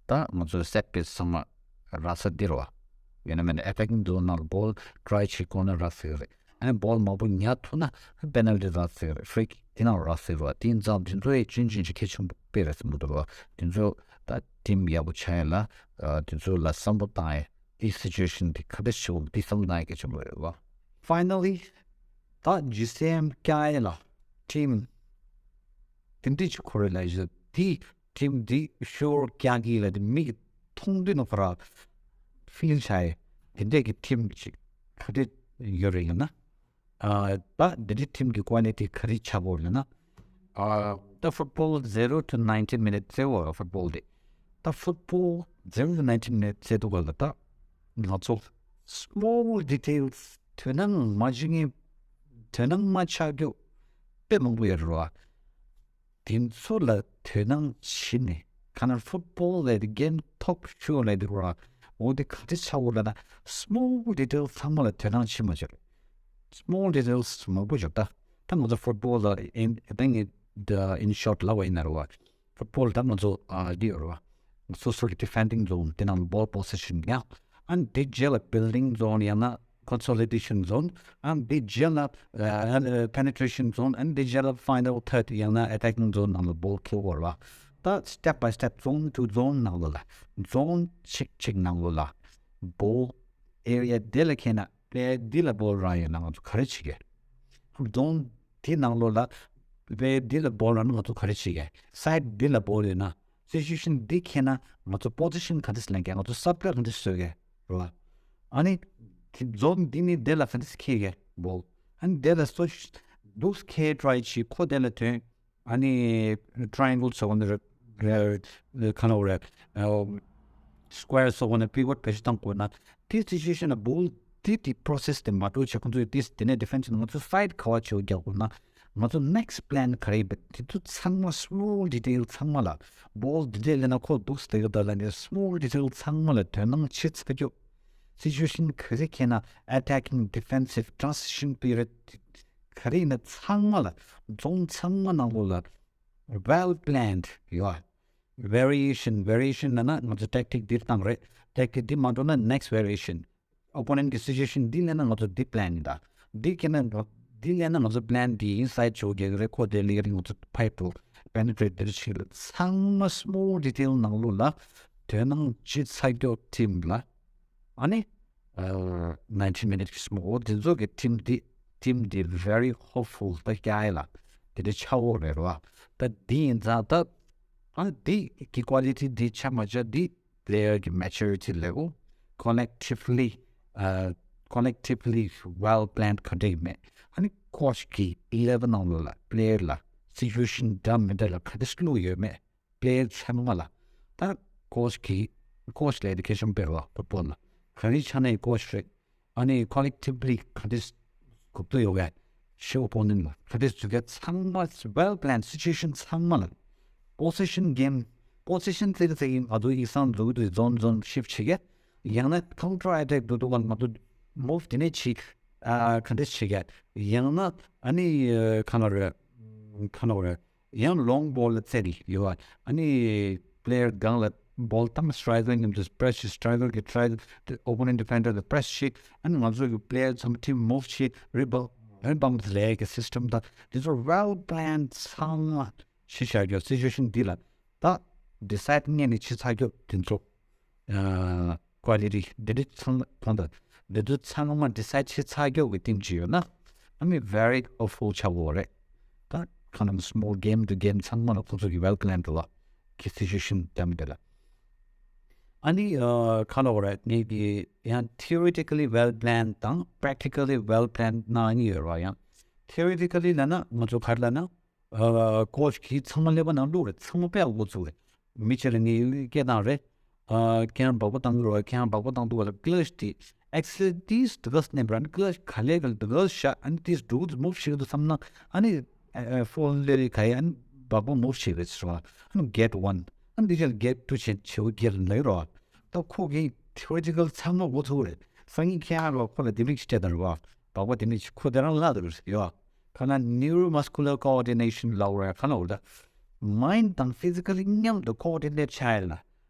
ད་ང་ཚོ་སེཊ་པིས་ཚང་མ་རག་ས་འདི་རེད་བ། ཡིན་ན་མིན་ན་ཨེ་ཊེ་ཀིང་ཛོན་ནང་ལ་བོལ་ཊ་རའི་བྱེད་ཀོར་ནར་རག་ས་རེད། ཨ་ནི་བོལ་མང་པོ་ཉར་ཐུབ་ན་པེ་ནལ་ཊི་རག་ས་རེད། ཕི་རི་ཀིག་དེ་ནང་རག་ས་རེད་བ། དེ་ཡིན་ཙང་དེ་ཚོ་ཡི་ཅིན་ཅིན་ཅིག་གལ་ཆེན་པོ་དཔེ་རེད་བསམ་གྱི་འདུག་བ། དེ་ཚོ་ད་ཊིམ་ཡག་པོ་ཆགས་ཡག་ལ་དེ་ཚོ་ལ་བསམ་བློ་བཏང་ཡག་དེ་སི་ཅུ་ཨེ་ཤན་དེ་ག་འདྲ་ཞིག་འོང་དེ་བསམ་བློ་བཏང་ཡག་གལ་ཆེན་པོ་རེད་བ། ཕའི་ནལ་ལི་ད་ཇི་སི་ཨེམ་བཀྱག་ཡག་ལ་ཊིམ་དེ་འདྲ་ཅིག་ཁོ་རེ་ལ་ཡོད་དེ། ཊིམ་འདི་ཤོར་རྒྱག་གི་ལ་དེ་མིག་གིས་མཐོང་དུས་ན་ཁོ་ར་ཕིལ་བྱ་ཡི་དེ་འདྲས་ཀྱི་ཊིམ་ཅིག་ག་འདྲས་ཡོད་རེད་ཡིན་ན། ཨ་ད་འདི་འདྲས་ཊིམ་གྱི་ཀོ་ལི་ཊི་ག་རེ་ཆགས་པོ་ཡིན་ན། ཨ་ད་ཕུཊ་བོལ་zero to ninety minutes་ཟེར་བ་ཕུཊ་བོལ་དེ་ད་ཕུཊ་བོལ་zero to ninety minutes་ཟེར་དུས་ག་ལ་ད་ང་ཚོ་small details་དོ་སྣང་མ་བྱེད་མཁན་དོ་སྣང་མ་ཆགས་རྒྱུ་དཔེ་མང་པོ་ཡོད་རེད་བ། དེ་ཚོ་ལ་དོ་སྣང་བྱེད་ནས་ག་ན་ཕུཊ་བོལ་ལབ་དེ་གེམ་ཐོབ་ཤོས་ལབ་དེ་ར་འོ་དེ་ག་དེ་ཆགས་འོ་ལབ་ན་small details་ཚང་མ་ལ་དོ་སྣང་བྱེད་མ་བྱེད། small details་མང་པོ་བྱེད་ད། ད་ང་ཚོ་ཕུཊ་བོལ་ལ་in I think it uh, in short་ལབ་པ་ཡིན་ན་ར་བ། ཕུཊ་བོལ་ད་ང་ཚོ་ཨ་འདི་ཡོད་ར་བ། སོ་སོ་གི་ཌི་ཕེན་ཌིང་ཛོན་དེ་ནང་བོལ་པོ་སེ་ཤན་ཡང་ཨན་དེ་རྗེས་ལ་བྷིལ་ཌིང་ཛོན་ཡང་ན་ཀོན་སོ་ལི་ཌེ་ཤན་ཛོན། ཨན་དེ་རྗེས་ལ་ཨ་ཨ་པེ་ནི་ཊྲེ་ཤན་ཛོན། ཨན་དེ་རྗེས་ལ་ཕའི་ནལ་ཐར་ཌ་ཡང་ན་ཨེ་ཊེ་ཀིང་ཛོན་ནང་ལ་བོལ་འཁྱེར་དགོས་རེད་བ། ད་step by step zone to zone་ནང་ལོགས་ལ་ཛོན་གཅིག་གཅིག་ནང་ལོགས་ལ་བོལ་ཨེ་རི་ཡ་དེ་ལ་འཁྱེར་ན་དཔེ་འདི་ལ་བོལ་རག་ཡོད་ན་ང་ཚོ་ག་རེ་བྱེད་ཀྱི། ཛོན་དེ་ནང་ལོགས་ལ་དཔེ་འདི་ལ་བོལ་རག་ན་ང་ཚོ་ག་རེ་བྱེད་ཀྱི། སའིཌ་འདི་ལ་བོལ་ཡོད་ན། སི་ཅུ་ཨེ་ཤན་འདི་འཁྱེར་ན་ང་ཚོ་པོ་ཛི་ཤན་ག་འདྲས་ལེན་གྱི། ང་ཚོ་སབ་པི་ལེ་ག་འདྲས་བཟོ་གི་རེད་བ། ཨ་ནི་དེ་ཛོན་འདི་ནས་དེ་ལ་ག་འདྲས་འཁྱེར་གྱི་བོལ། ཨ་ནི་དེ་ལ་སོ་འདུག་འཁྱེར་ཊ་རའི་བྱེད་ཁོ་དེ་ལ་ཐོན། ཨ་ནི་ཊ་རའེ་ཨེང་གལ་སོགས་ནི་རེད་རེད་ཁ་ནོ་རེད། སི་ཀོ་ཡར་སོགས་ནི་པི་བོཊ་བེད་སྤྱོད་བཏང་དགོས་ན་དེ་སི་ཅུ་ཨེ་ཤན་ལ་བོལ་དེ་དེ་པོ་རོ་སེ་སི་དེ་མ་འགྲོ་བྱས་ཁོ་ཚོས་དེ་དེ་ནས་ཌི་ཕེན་ཌི་བྱས་ན་ང་ཚོ་ཕའིཊ་ག་བ་བྱེད་རྒྱག་དགོས་ན། ང་ཚོ་ནེག་སི་པི་ལན་ག་རེ་ཡིན་པ་དེ་ཚོ་ཚང་མ་སི་མོལ་ཌི་ཊེལ་ཚང་མ་ལ་བོལ་འདི་འདྲས་ལེན་ན་ཁོ་འདུག་སྟེ་གི་ད་ལ་ནི་སི་མོལ་ཌི་ཊེལ་ཚང་མ་ལ་དོ་སྣང་བྱེད་ཚར་རྒྱུ། སི་ཅུ་ཨེ་ཤན་ག་རེ་འཁྱེར་ན་ཨེ་ཊེ་ཀིང་ཌི་ཕེན་སིབ་ཊྲན་སི་ཤན་པི་རི་ཡོཌ་ག་རེ་ཡིན་ན་ཚང་མ་ལ་ཛོན་ཚང་མ་ནང་ལོགས་ལ་ཝེལ་པི་ལེན་ཌི་ཡོད། ཝེ་རི་ཡེ་ཤན། ཝེ་རི་ཡེ་ཤན་ལབ་ན་ང་ཚོ་ཊེག་ཊིག་འདིར་བཏང་རེད། ཊེག་ཊིག་འདི་མ་འགྲོ་ན་ནེག་སི་ཝེ་རི་ཡེ་ཤན། ཨོ་པོ་ནེན་ཊི་གི་སི་ཅུ་ཨེ་ཤན་འདི་ལེན་ན་ང་ཚོ་འདི་པི་ལེན་ཡིན་ད། འདི་ཁྱེར་ན་འདི་ལེན་ན་ང་ཚོ་པི་ལེན་འདི་ཨིན་སའིཌ་ཆོག་རྒྱག་རེད། ཁོ་དེ་ལས་རིང་ང་ཚོ་ཕའིཊ་དུ་པེ་ནི་ཊྲེཊ་འདིར་ཕྱིན་ལ་ཚང་མ་སི་མོལ་ཌི་ཊེལ་ནང་ལོགས་ལ་དོ་སྣང་བྱེད་ཚར་རྒྱུ་ཊིམ་ལ། ཨ་ནི་ཨ་ནའིན་ཊི་མི་ནིཊ་གི་སི་མོལ་འོ་དེ་ཚོ་གི་ཊིམ་འདི་ཊིམ་འདི་very hopeful་ད་རྒྱ་ཡེ་ལ་དེ་འདྲ་ཆགས་འོ་རེད་རོ། ད་འདི་ཡིན་ཙང་ད་ཨ་འདི་གི་ཀོ་ལི་ཊི་འདི་ཆ་མ་ཆ་འདི་པི་ལེ་ཡར་གི་མེ་ཅུ་རི་ཊི་ལེ་ཝལ། ཀོ་ལེག་ཊིབ་ལི་ཨ་ཀོ་ལེག་ཊིབ་ལི་ཝེལ་པི་ལེན་ཌི་ག་འདྲ་ཡིན་མེད། ཨ་ནི་ coach གི eleven ནང་ལོགས་ལ་player ལ་situation འདྲ་མི་འདྲ་ལ་ག་འདྲ་བླུགས་ཡོད་མེད། player ཚང་མ་ལ་ད་coach གི་coach ལ་education སྤེལ་བ་football ལ་ག་རེ་ཆ་ནས་coach རེད། ཨ་ནི་collectively ག་འདྲ་གོ་བསྡུར་ཡོད་ག་ཤེའུ་opponent ལ་ག་འདྲ་བཟོ་ག་ཚང་མ་well planned situation ཚང་མ་ལ་possession game possession ཟེར་ཟེར་ཡིན་ང་ཚོ་ཡིག་ཚང་འཛུགས་དུས་zone zone shift བྱེད་ག་ཡང་ན་counter attack འདུག་འདུག་ག་ང་ཚོ་move དེ་ནས་བྱེད་ཨ་ག་འདྲ་བྱེད་ག་ཡང་ན་ཨ་ནི་ཨ་ག་ན་རེད་ག་ན་རེད། ཡང་long ball ལ་རྩེ་རེ་ཡོད། ཨ་ནི་player སྒང་ལ་ball བཏང་striker མཉམ་དུ་press striker གི་try opponent defender ལ་press བྱེད། ཨ་ནི་ང་ཚོ་གི་player ཚང་མ་team move བྱེད། rebound rebound ལས་ཀྱི་system དང་these are well planned ཚང་མ་ཤེས་བྱ་རྒྱུ་situation འདི་ལ་ད་decide ངས་ནི་ཆེ་ཚ་རྒྱུ་དེ་ཚོ། ཨ་quality འདི་འདྲ་ཚང་མ་གང་ལྟར་འདི་ཚོ་ཚང་མ་decide བྱེད་ཚར་རྒྱུ་གི་རྟེན་གྱི་ཡོད་ན། I mean very helpful ཆགས་ཡོད་རེད། ད་kind of small game to game ཚང་མ་ལ་ཁོ་ཚོ་གི་well planned ལ་གི་situation དེ་འདྲ་ལ། ཨ་ནི་ཨ་kind of རེད་ངེད་ཀྱི་ཡང་theoretically well planned དང་practically well planned ན་གཉིས་ཡོད་རེད་བ། ཡང་theoretically ལབ་ན་ང་ཚོ་ག་རེ་ལབ་ན། ཨ་coach གིས་ཚང་མ་ཀླད་པ་ནང་བླུགས་རེད། ཚང་མ་དཔེ་ཡག་པོ་བཙུགས་རེད། མི་ཆེ་རེ་ངའི་སྐད་བཏང་རེད། ཨ་ཁྱེད་རང་སྦག་སྦག་བཏང་གི་རེད་བ། ཁྱེད་རང་སྦག་སྦག་བཏང་འདུག་ག་ལ་clutch དེ་exactly དེ་ག་སྣེབ་ར་ནི་clutch ག་ལེ་ག་ལ་དེ་ག་བཞག་ཨ་ནི་དེ་འགྲོ་གི་འདུག་move བྱེད་ཀྱི་འདུག་བསམ་ན་ཨ་ནི་ཨ་foul ལེ་རེ་ག་ཡ་ཨ་ནི་སྦག་སྦག་move བྱེད་རེད་ཟེར་བ། ཨ་ནི་get one ཨ་ནི་དེ་ཆ་ལ་get two བྱེད་བྱེད་འོ་get ལ་ཡོད་རེད་བ། ད་ཁོ་གིས་theoretical ཚང་མ་འགོ་ཚུགས་རེད། སང་ཉིན་ཁྱེད་རང་ལ་ཁོ་ལ་དེ་མིག་ཅིག་སྤྲད་དང་རེད་བ། སྦག་སྦག་དེ་མིག་ཅིག་ཁོ་དེ་རང་ལ་དེ་རེད་ཡོད། ཁ་ན་neuromuscular coordination ལབ་རེད། ཁ་ན་འོ་ད་mind དང་physically མཉམ་དུ་coordinate བྱ་ཡ་ལ།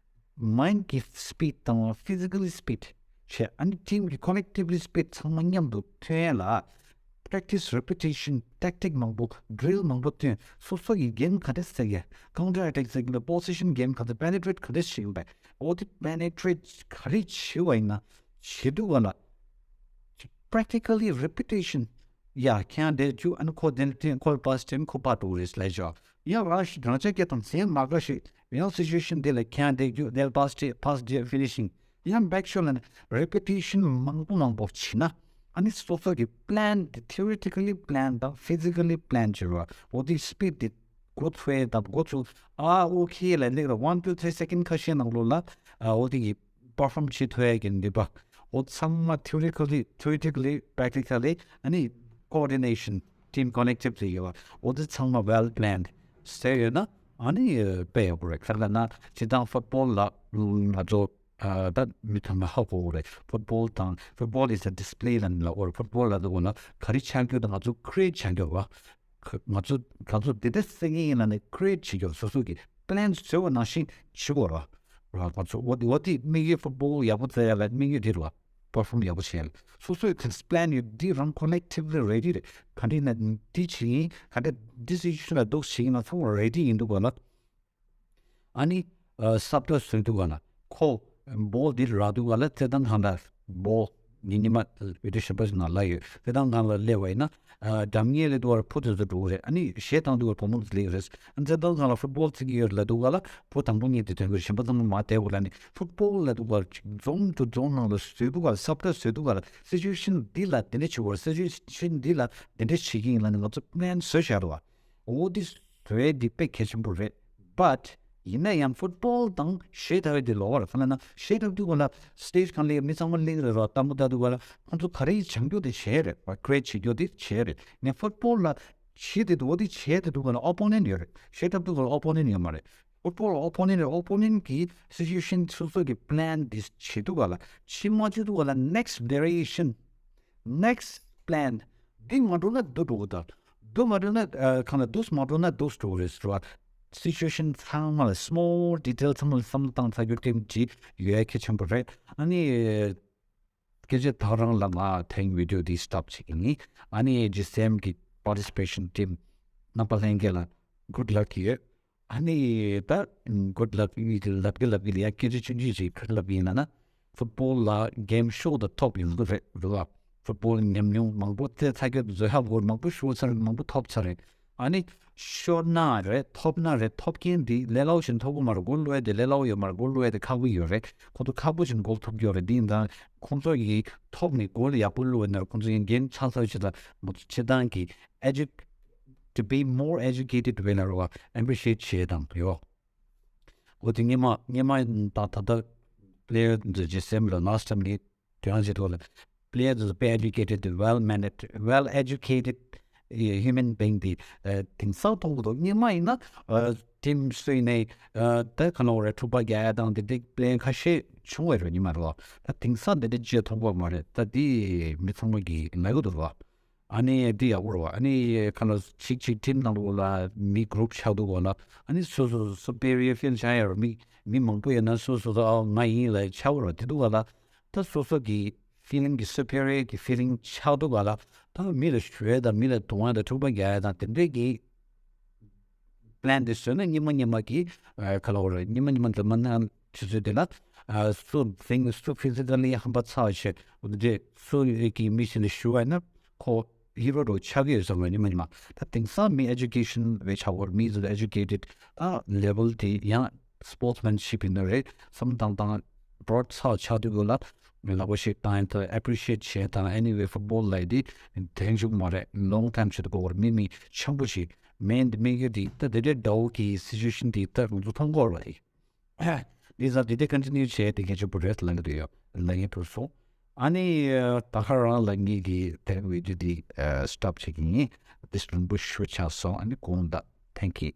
mind གི་speed དང་physically speed བྱས་ཨ་ནི་team གི་collectively speed ཚང་མ་མཉམ་དུ་ཐོན་ཡ་ལ། practice repetition tactic མང་པོ་drill མང་པོ་ཐོན་སོ་སོ་ཡི་game ག་འདྲ་ཟེར་ཡ་counter attack ཟེར་གི་ལ་possession game ག་འདྲ་penetrate ག་འདྲ་བྱེད་ཡིན་པ་འོ་དེ་penetrate ག་རེ་བྱེད་པ་ཡིན་ན་བྱེད་དུས་ག་ལ་practically repetition ཡ་ཁྱེད་རང་དེར་རྒྱུག་ཨ་ནི་ཁོ་དེར་འཐེན་ཁོར་པཱ་སི་སྤྲད་ཁོ་པཱ་འགྲོ་རེད་ལབ་ཤོག་ཡ་རང་ཞིག་རང་ཅག་སྐད་དང་ཟན་མ་དགའ་ཞིག་ཡང་སི་ཅུ་ཨེ་ཤན་དེ་ལ་ཁྱེད་རང་དེར་རྒྱུག་དེར་པཱ་སི་སྤྲད་པཱ་སི་སྤྲད་finishing ཡང་back shot ལ་ནི་repetition མང་པོ་མང་པོ་བྱེད་ན་ཨ་ནི་སོ་སོ་གི་plan དེ་theoretically plan དང་physically plan བྱེད་རོགས་འོ་དེ་speed དེ་འགོ་ཚུགས་ཡས་དང་འགོ་ཚུགས་ཨ་okay ལ་ལེགས་ར་one two three second ཁ་ཤས་ནང་ལོགས་ལ་ཨ་འོ་དེ་གི་perform བྱེད་ཐུབ་ཡ་གི་ནུས་པ། འོ་ཚང་མ་theoretically theoretically practically ཨ་ནི་coordination team connectivity ཡོད་པ། འོ་དེ་ཚང་མ་well planned ཟེར་ཡོད་ན་ཨ་ནི་དཔེ་ཡག་པོ་རེད། ག་རེ་ལབ་ན་སྤྱིར་བཏང་football ལ་ང་ཚོ་ད་མི་ཚང་མ་ཧ་གོ་གི་རེད། football དང་football is a display ལབ་ནི་ལ་འོ་རེད། football ལབ་དུས་ན་ང་ཚོ་ག་རེ་ཆགས་རྒྱུ་དང་ང་ཚོ་create བྱ་རྒྱུ་བ། ང་ཚོ་ང་ཚོ་འདི་འདྲ་སེ་ངེས་ཡིན་ལ་ནི་create བྱེད་རྒྱུ་སོ་སོ་གི་plan བཟོས་པ་ནང་བཞིན་བྱེད་དགོས་ར། ར་ང་ཚོ་འོ་འདི་འོ་དེ་དམིགས་ཡུལ་football ཡག་པོ་བཙལ་ཡ་ལ་དམིགས་ཡུལ་འདི་ར་perform ཡག་པོ་བྱེད་ཡ་ལ་སོ་སོའི་plan ཡོད་འདི་རང་collectively ready རེད། ག་འདྲ་ན་འདི་བྱེད་ཡིན་ག་འདྲ་decision ལ་འདུག་བྱེད་ཡིན་ལ་ཚང་མ་ready ཡིན་འདུག་ག་ལ། ཨ་ནི་ཨ་སབ་ཏོ་བཟོས་འདུག་ག་ལ་ཁོ་ball འདི་རག་འདུག་ག་ལ་རྩེད་ཐང་སྒང་ལ་ball ཉི་ཉི་མ་video གཞན་པ་ཞིག་ནང་ལ་ཡོད། རྩེད་ཐང་སྒང་ལ་སླེབས་པ་ཡིན་ན་ཨ་འགྲམ་ངེས་ལ་འདུག་ག་ལ་ཕོ་དེ་ཚོ་འགྲོ་གི་རེད། ཨ་ནི་གཞས་བཏང་འདུག་ག་ལ་བུ་མོ་དེ་སླེབས་རེད། ཨ་རྩེད་ཐང་སྒང་ལ་football རྩེ་གི་ཡོད་ལ་འདུག་ག་ལ་བུ་དང་པོ་གཉིས་དེ་ཐོན་གི་རེད། གཞན་པ་ཚང་མ་མར་བསྡད་དགོས་ལ་ནི་football ལ་འདུག་ག་ལ་ཅིག་zone to zone ནང་ལ་བཟོས་འདུག་ག་ལ་སབ་ཏོ་བཟོས་འདུག་ག་ལ་situation འདི་ལ་དེ་འདྲ་བྱེད་དགོས་རེད། situation འདི་ལ་དེ་འདྲ་བྱེད་ཀྱི་ཡིན་ལ་ནི་ང་ཚོ་plan བཟོས་བཞག་འདུག་ག་འོ་དེ་བཟོས་འདི་དཔེ་གལ་ཆེན་པོ་རེད། But ཡིན་ན་ཡང་football དང་གཞས་འཁྲབ་ཡ་དེ་ལོགས་རེད། ག་ལ་ན་གཞས་འཁྲབ་དུས་ག་ལ་stage སྒང་ལ་མི་ཚང་མ་གླེང་རེད་རོ། ལྟད་མོ་ལྟ་དུས་ག་ལ་ང་ཚོ་ག་རེ་བྱ་རྒྱུ་དེ་བྱས་རེད་བ། create བྱེད་རྒྱུ་དེ་བྱས་རེད། ངས་football ལ་གཞས་དེ་འོ་དེ་བྱས་དེ་དུས་ག་ལ་opponent ཡོད་རེད། གཞས་འཁྲབ་དུས་ག་ལ་opponent ཡོད་མ་རེད། football opponent རེད། opponent གི་situation སོ་སོ་གི་plan དེ་བྱེད་དུས་ག་ལ་ཕྱི་མ་བྱེད་དུས་ག་ལ་next variation next plan འདི་མ་འགྲོ་ན་འདི་འགྲོ་གི་ད། འདི་མ་འགྲོ་ན་ཨ་གང་ལ་འདུག་མ་འགྲོ་ན་འདུག་འགྲོ་གི་རེད་ཟེར་བ། situation ཚང་མ་ལ་small detail ཚང་མ་ལ་བསམ་བློ་བཏང་ཚར་རྒྱུ་དེ་འདྲ་ཡོད་ཡ་གལ་ཆེན་པོ་རེད། ཨ་ནི་སྐད་ཆ་ད་རང་ལ་ང་ཐེངས་video འདི་stop བྱེད་ཀྱི་ཡིན། ཨ་ནི་ཇི་སི་ཨེམ་གི་participation team རྣམ་པ་ལྷན་རྒྱས་ལ་good luck ཡོད། ཨ་ནི་ད་good luck ཡིན་གྱི་ལབ་གི་ལབ་གི་ལ་ཡ་སྐད་ཆ་ཆུང་ཆུང་ཞིག་ག་རེ་ལབ་ཡིན་ལབ་ན། football ལ་game ཤོག་དང་ཐོབ་ཡོང་གི་རེད་རེད་བ། football ཉམས་མྱོང་མང་པོ་རྩེད་ཚར་གྱི་བཟོད་ཧ་གོ་མང་པོ་ཤོར་ཚར་མང་པོ་ཐོབ་ཚར་རེད། ཨ་ནི་ཤོར་ན་རེད། ཐོབ་ན་རེད། ཐོབ་མཁན་འདི་ལས་སླ་པོ་ཞིག་ཐོབ་གི་མ་རེད། འགོ་བླུགས་ཡ་དེ་ལས་སླ་པོ་ཡོད་མ་རེད། འགོ་བླུགས་ཡ་དེ་ཁག་པོ་ཡོད་རེད། ཁོ་ཚོ་ཁག་པོ་ཞིག་འགོ་ཐོབ་ཀྱི་ཡོད་རེད། འདི་ཡིན་ཙང་ཁོ་ཚོ་གིས་ཐོབ་ནས་འགོ་ལ་ཡག་པོ་བླུགས་ཡ་ན་རེད། ཁོ་ཚོ་ཡང་འགན་ཆ་ཚང་བྱེད་དང་མ་གཏོགས་སྤྱིར་བཏང་གི་edu- to be more educated way ལ་རེད་བ། appreciate བྱེད་དང་ཡོད། འོ་དེ་སྔོན་མ་སྔོན་མ་ད་ད་ལྟ་player འདི་ཇེ་སེམ་ལ་last time གི་དོན་ཞིག་ཐོག་ལ་player འདི་well mannered, well educated, human being འདི་དེང་སང་མཐོང་གི་འདུག་སྔོན་མ་ཡིན་ན་team སུ་ཡིན་ནའི་ད་ག་ནོ་རེད། འཁྲུག་པ་རྒྱག་ཡ་དང་དེ་འདྲའི་player ཁ་ཤས་བྱུང་བ་རེད། སྔོན་མ་རེད་བ། ད་དེང་སང་དེ་འདྲ་ཅིག་མཐོང་གི་མ་རེད། ད་དེ་མི་ཚང་མ་གིས་ལབ་ཀྱི་འདུག་བ། ཨ་ནི་འདི་ཡག་པོ་རེད་བ། ཨ་ནི་ཁ་ལ་གཅིག་གཅིག་team ནང་ལོགས་ལ་མི་group ཆགས་འདུག་ག་ལ། ཨ་ནི་སོ་སོ་superior feel བྱ་ཡ་རོ། མི་མི་མང་པོ་ཡོད་ན་སོ་སོ་ཨ་ང་ཡིན་ལ་ཆགས་རོ། དེ་འདུག་ག་ལ། ད་སོ་སོ་གི་feeling གི་superior གི་feeling ཆགས་འདུག་ག་ལ། ད་མི་ལ་ཞུ་ཡ་དང་མི་ལ་རྡུང་ཡ་དང་འཁྲུག་པ་རྒྱག་ཡ་དང་དེ་འདྲས་ཀྱི་plan དེ་བཟོས་ན་སྔོན་མ་སྔོན་མ་གི་ཨ་ག་ལ་བ་རེད། སྔོན་མ་སྔོན་མ་འཛམ་མ་ནང་དུས་ཚོད་དེ་ལ་ཨ་སུ་ཕིང་སུ་physically ཧམ་པ་ཚ་བ་ཞིག་འོ་དེ་འདྲས་སུ་གི་མི་ཞིག་ལ་ཞུ་བ་ཡིན་ན་ཁོ་hero རུ་ཆགས་ཀྱི་ཡོད་བསམ་པ་སྔོན་མ་སྔོན་མ། ད་དེང་སང་མི་education བས་ཆགས་པར་མི་ཚོ་educated ད་level དེ་ཡང་sportsmanship ཡིན་ན་རེད། བསམ་བློ་བཏང་སྟངས་broad ཚ་བ་ཆགས་དུས་གོ་ལ། ལག་པ་ཞིག་བཏང་ཡིན་ད་appreciate བྱེད་དང་anyway football ལབ་དེ་དེང་ཆུང་མ་རེད། long time ཞིག་ཏུ་གོ་བར་མི་མི་ཆེན་པོ་ཞིག་མེད་འདི་མེད་རྒྱུ་དེ་ད་དེ་འདྲའི་འདྲ་བོ་གི་situation དེ་ད་རང་ཚོ་མཐོང་གོ་ར་དེ། འདི་ཟ་དེ་འདྲའི་continue བྱས་དེ་གལ་ཆེན་པོ་རེད་ལབ་ཀྱི་འདུག་ཡོད་ལབ་ངེས་ཐུབ་སོང་། ཨ་ནི་ད་ཁ་རང་ལབ་ངེས་ཀྱི་དེ་video འདི་stop བྱེད་ཀྱི་ཡིན། འདི་རིང་པོ་ཞུ་ཆགས་སོང་། ཨ་ནི་དགོངས་དག thank you།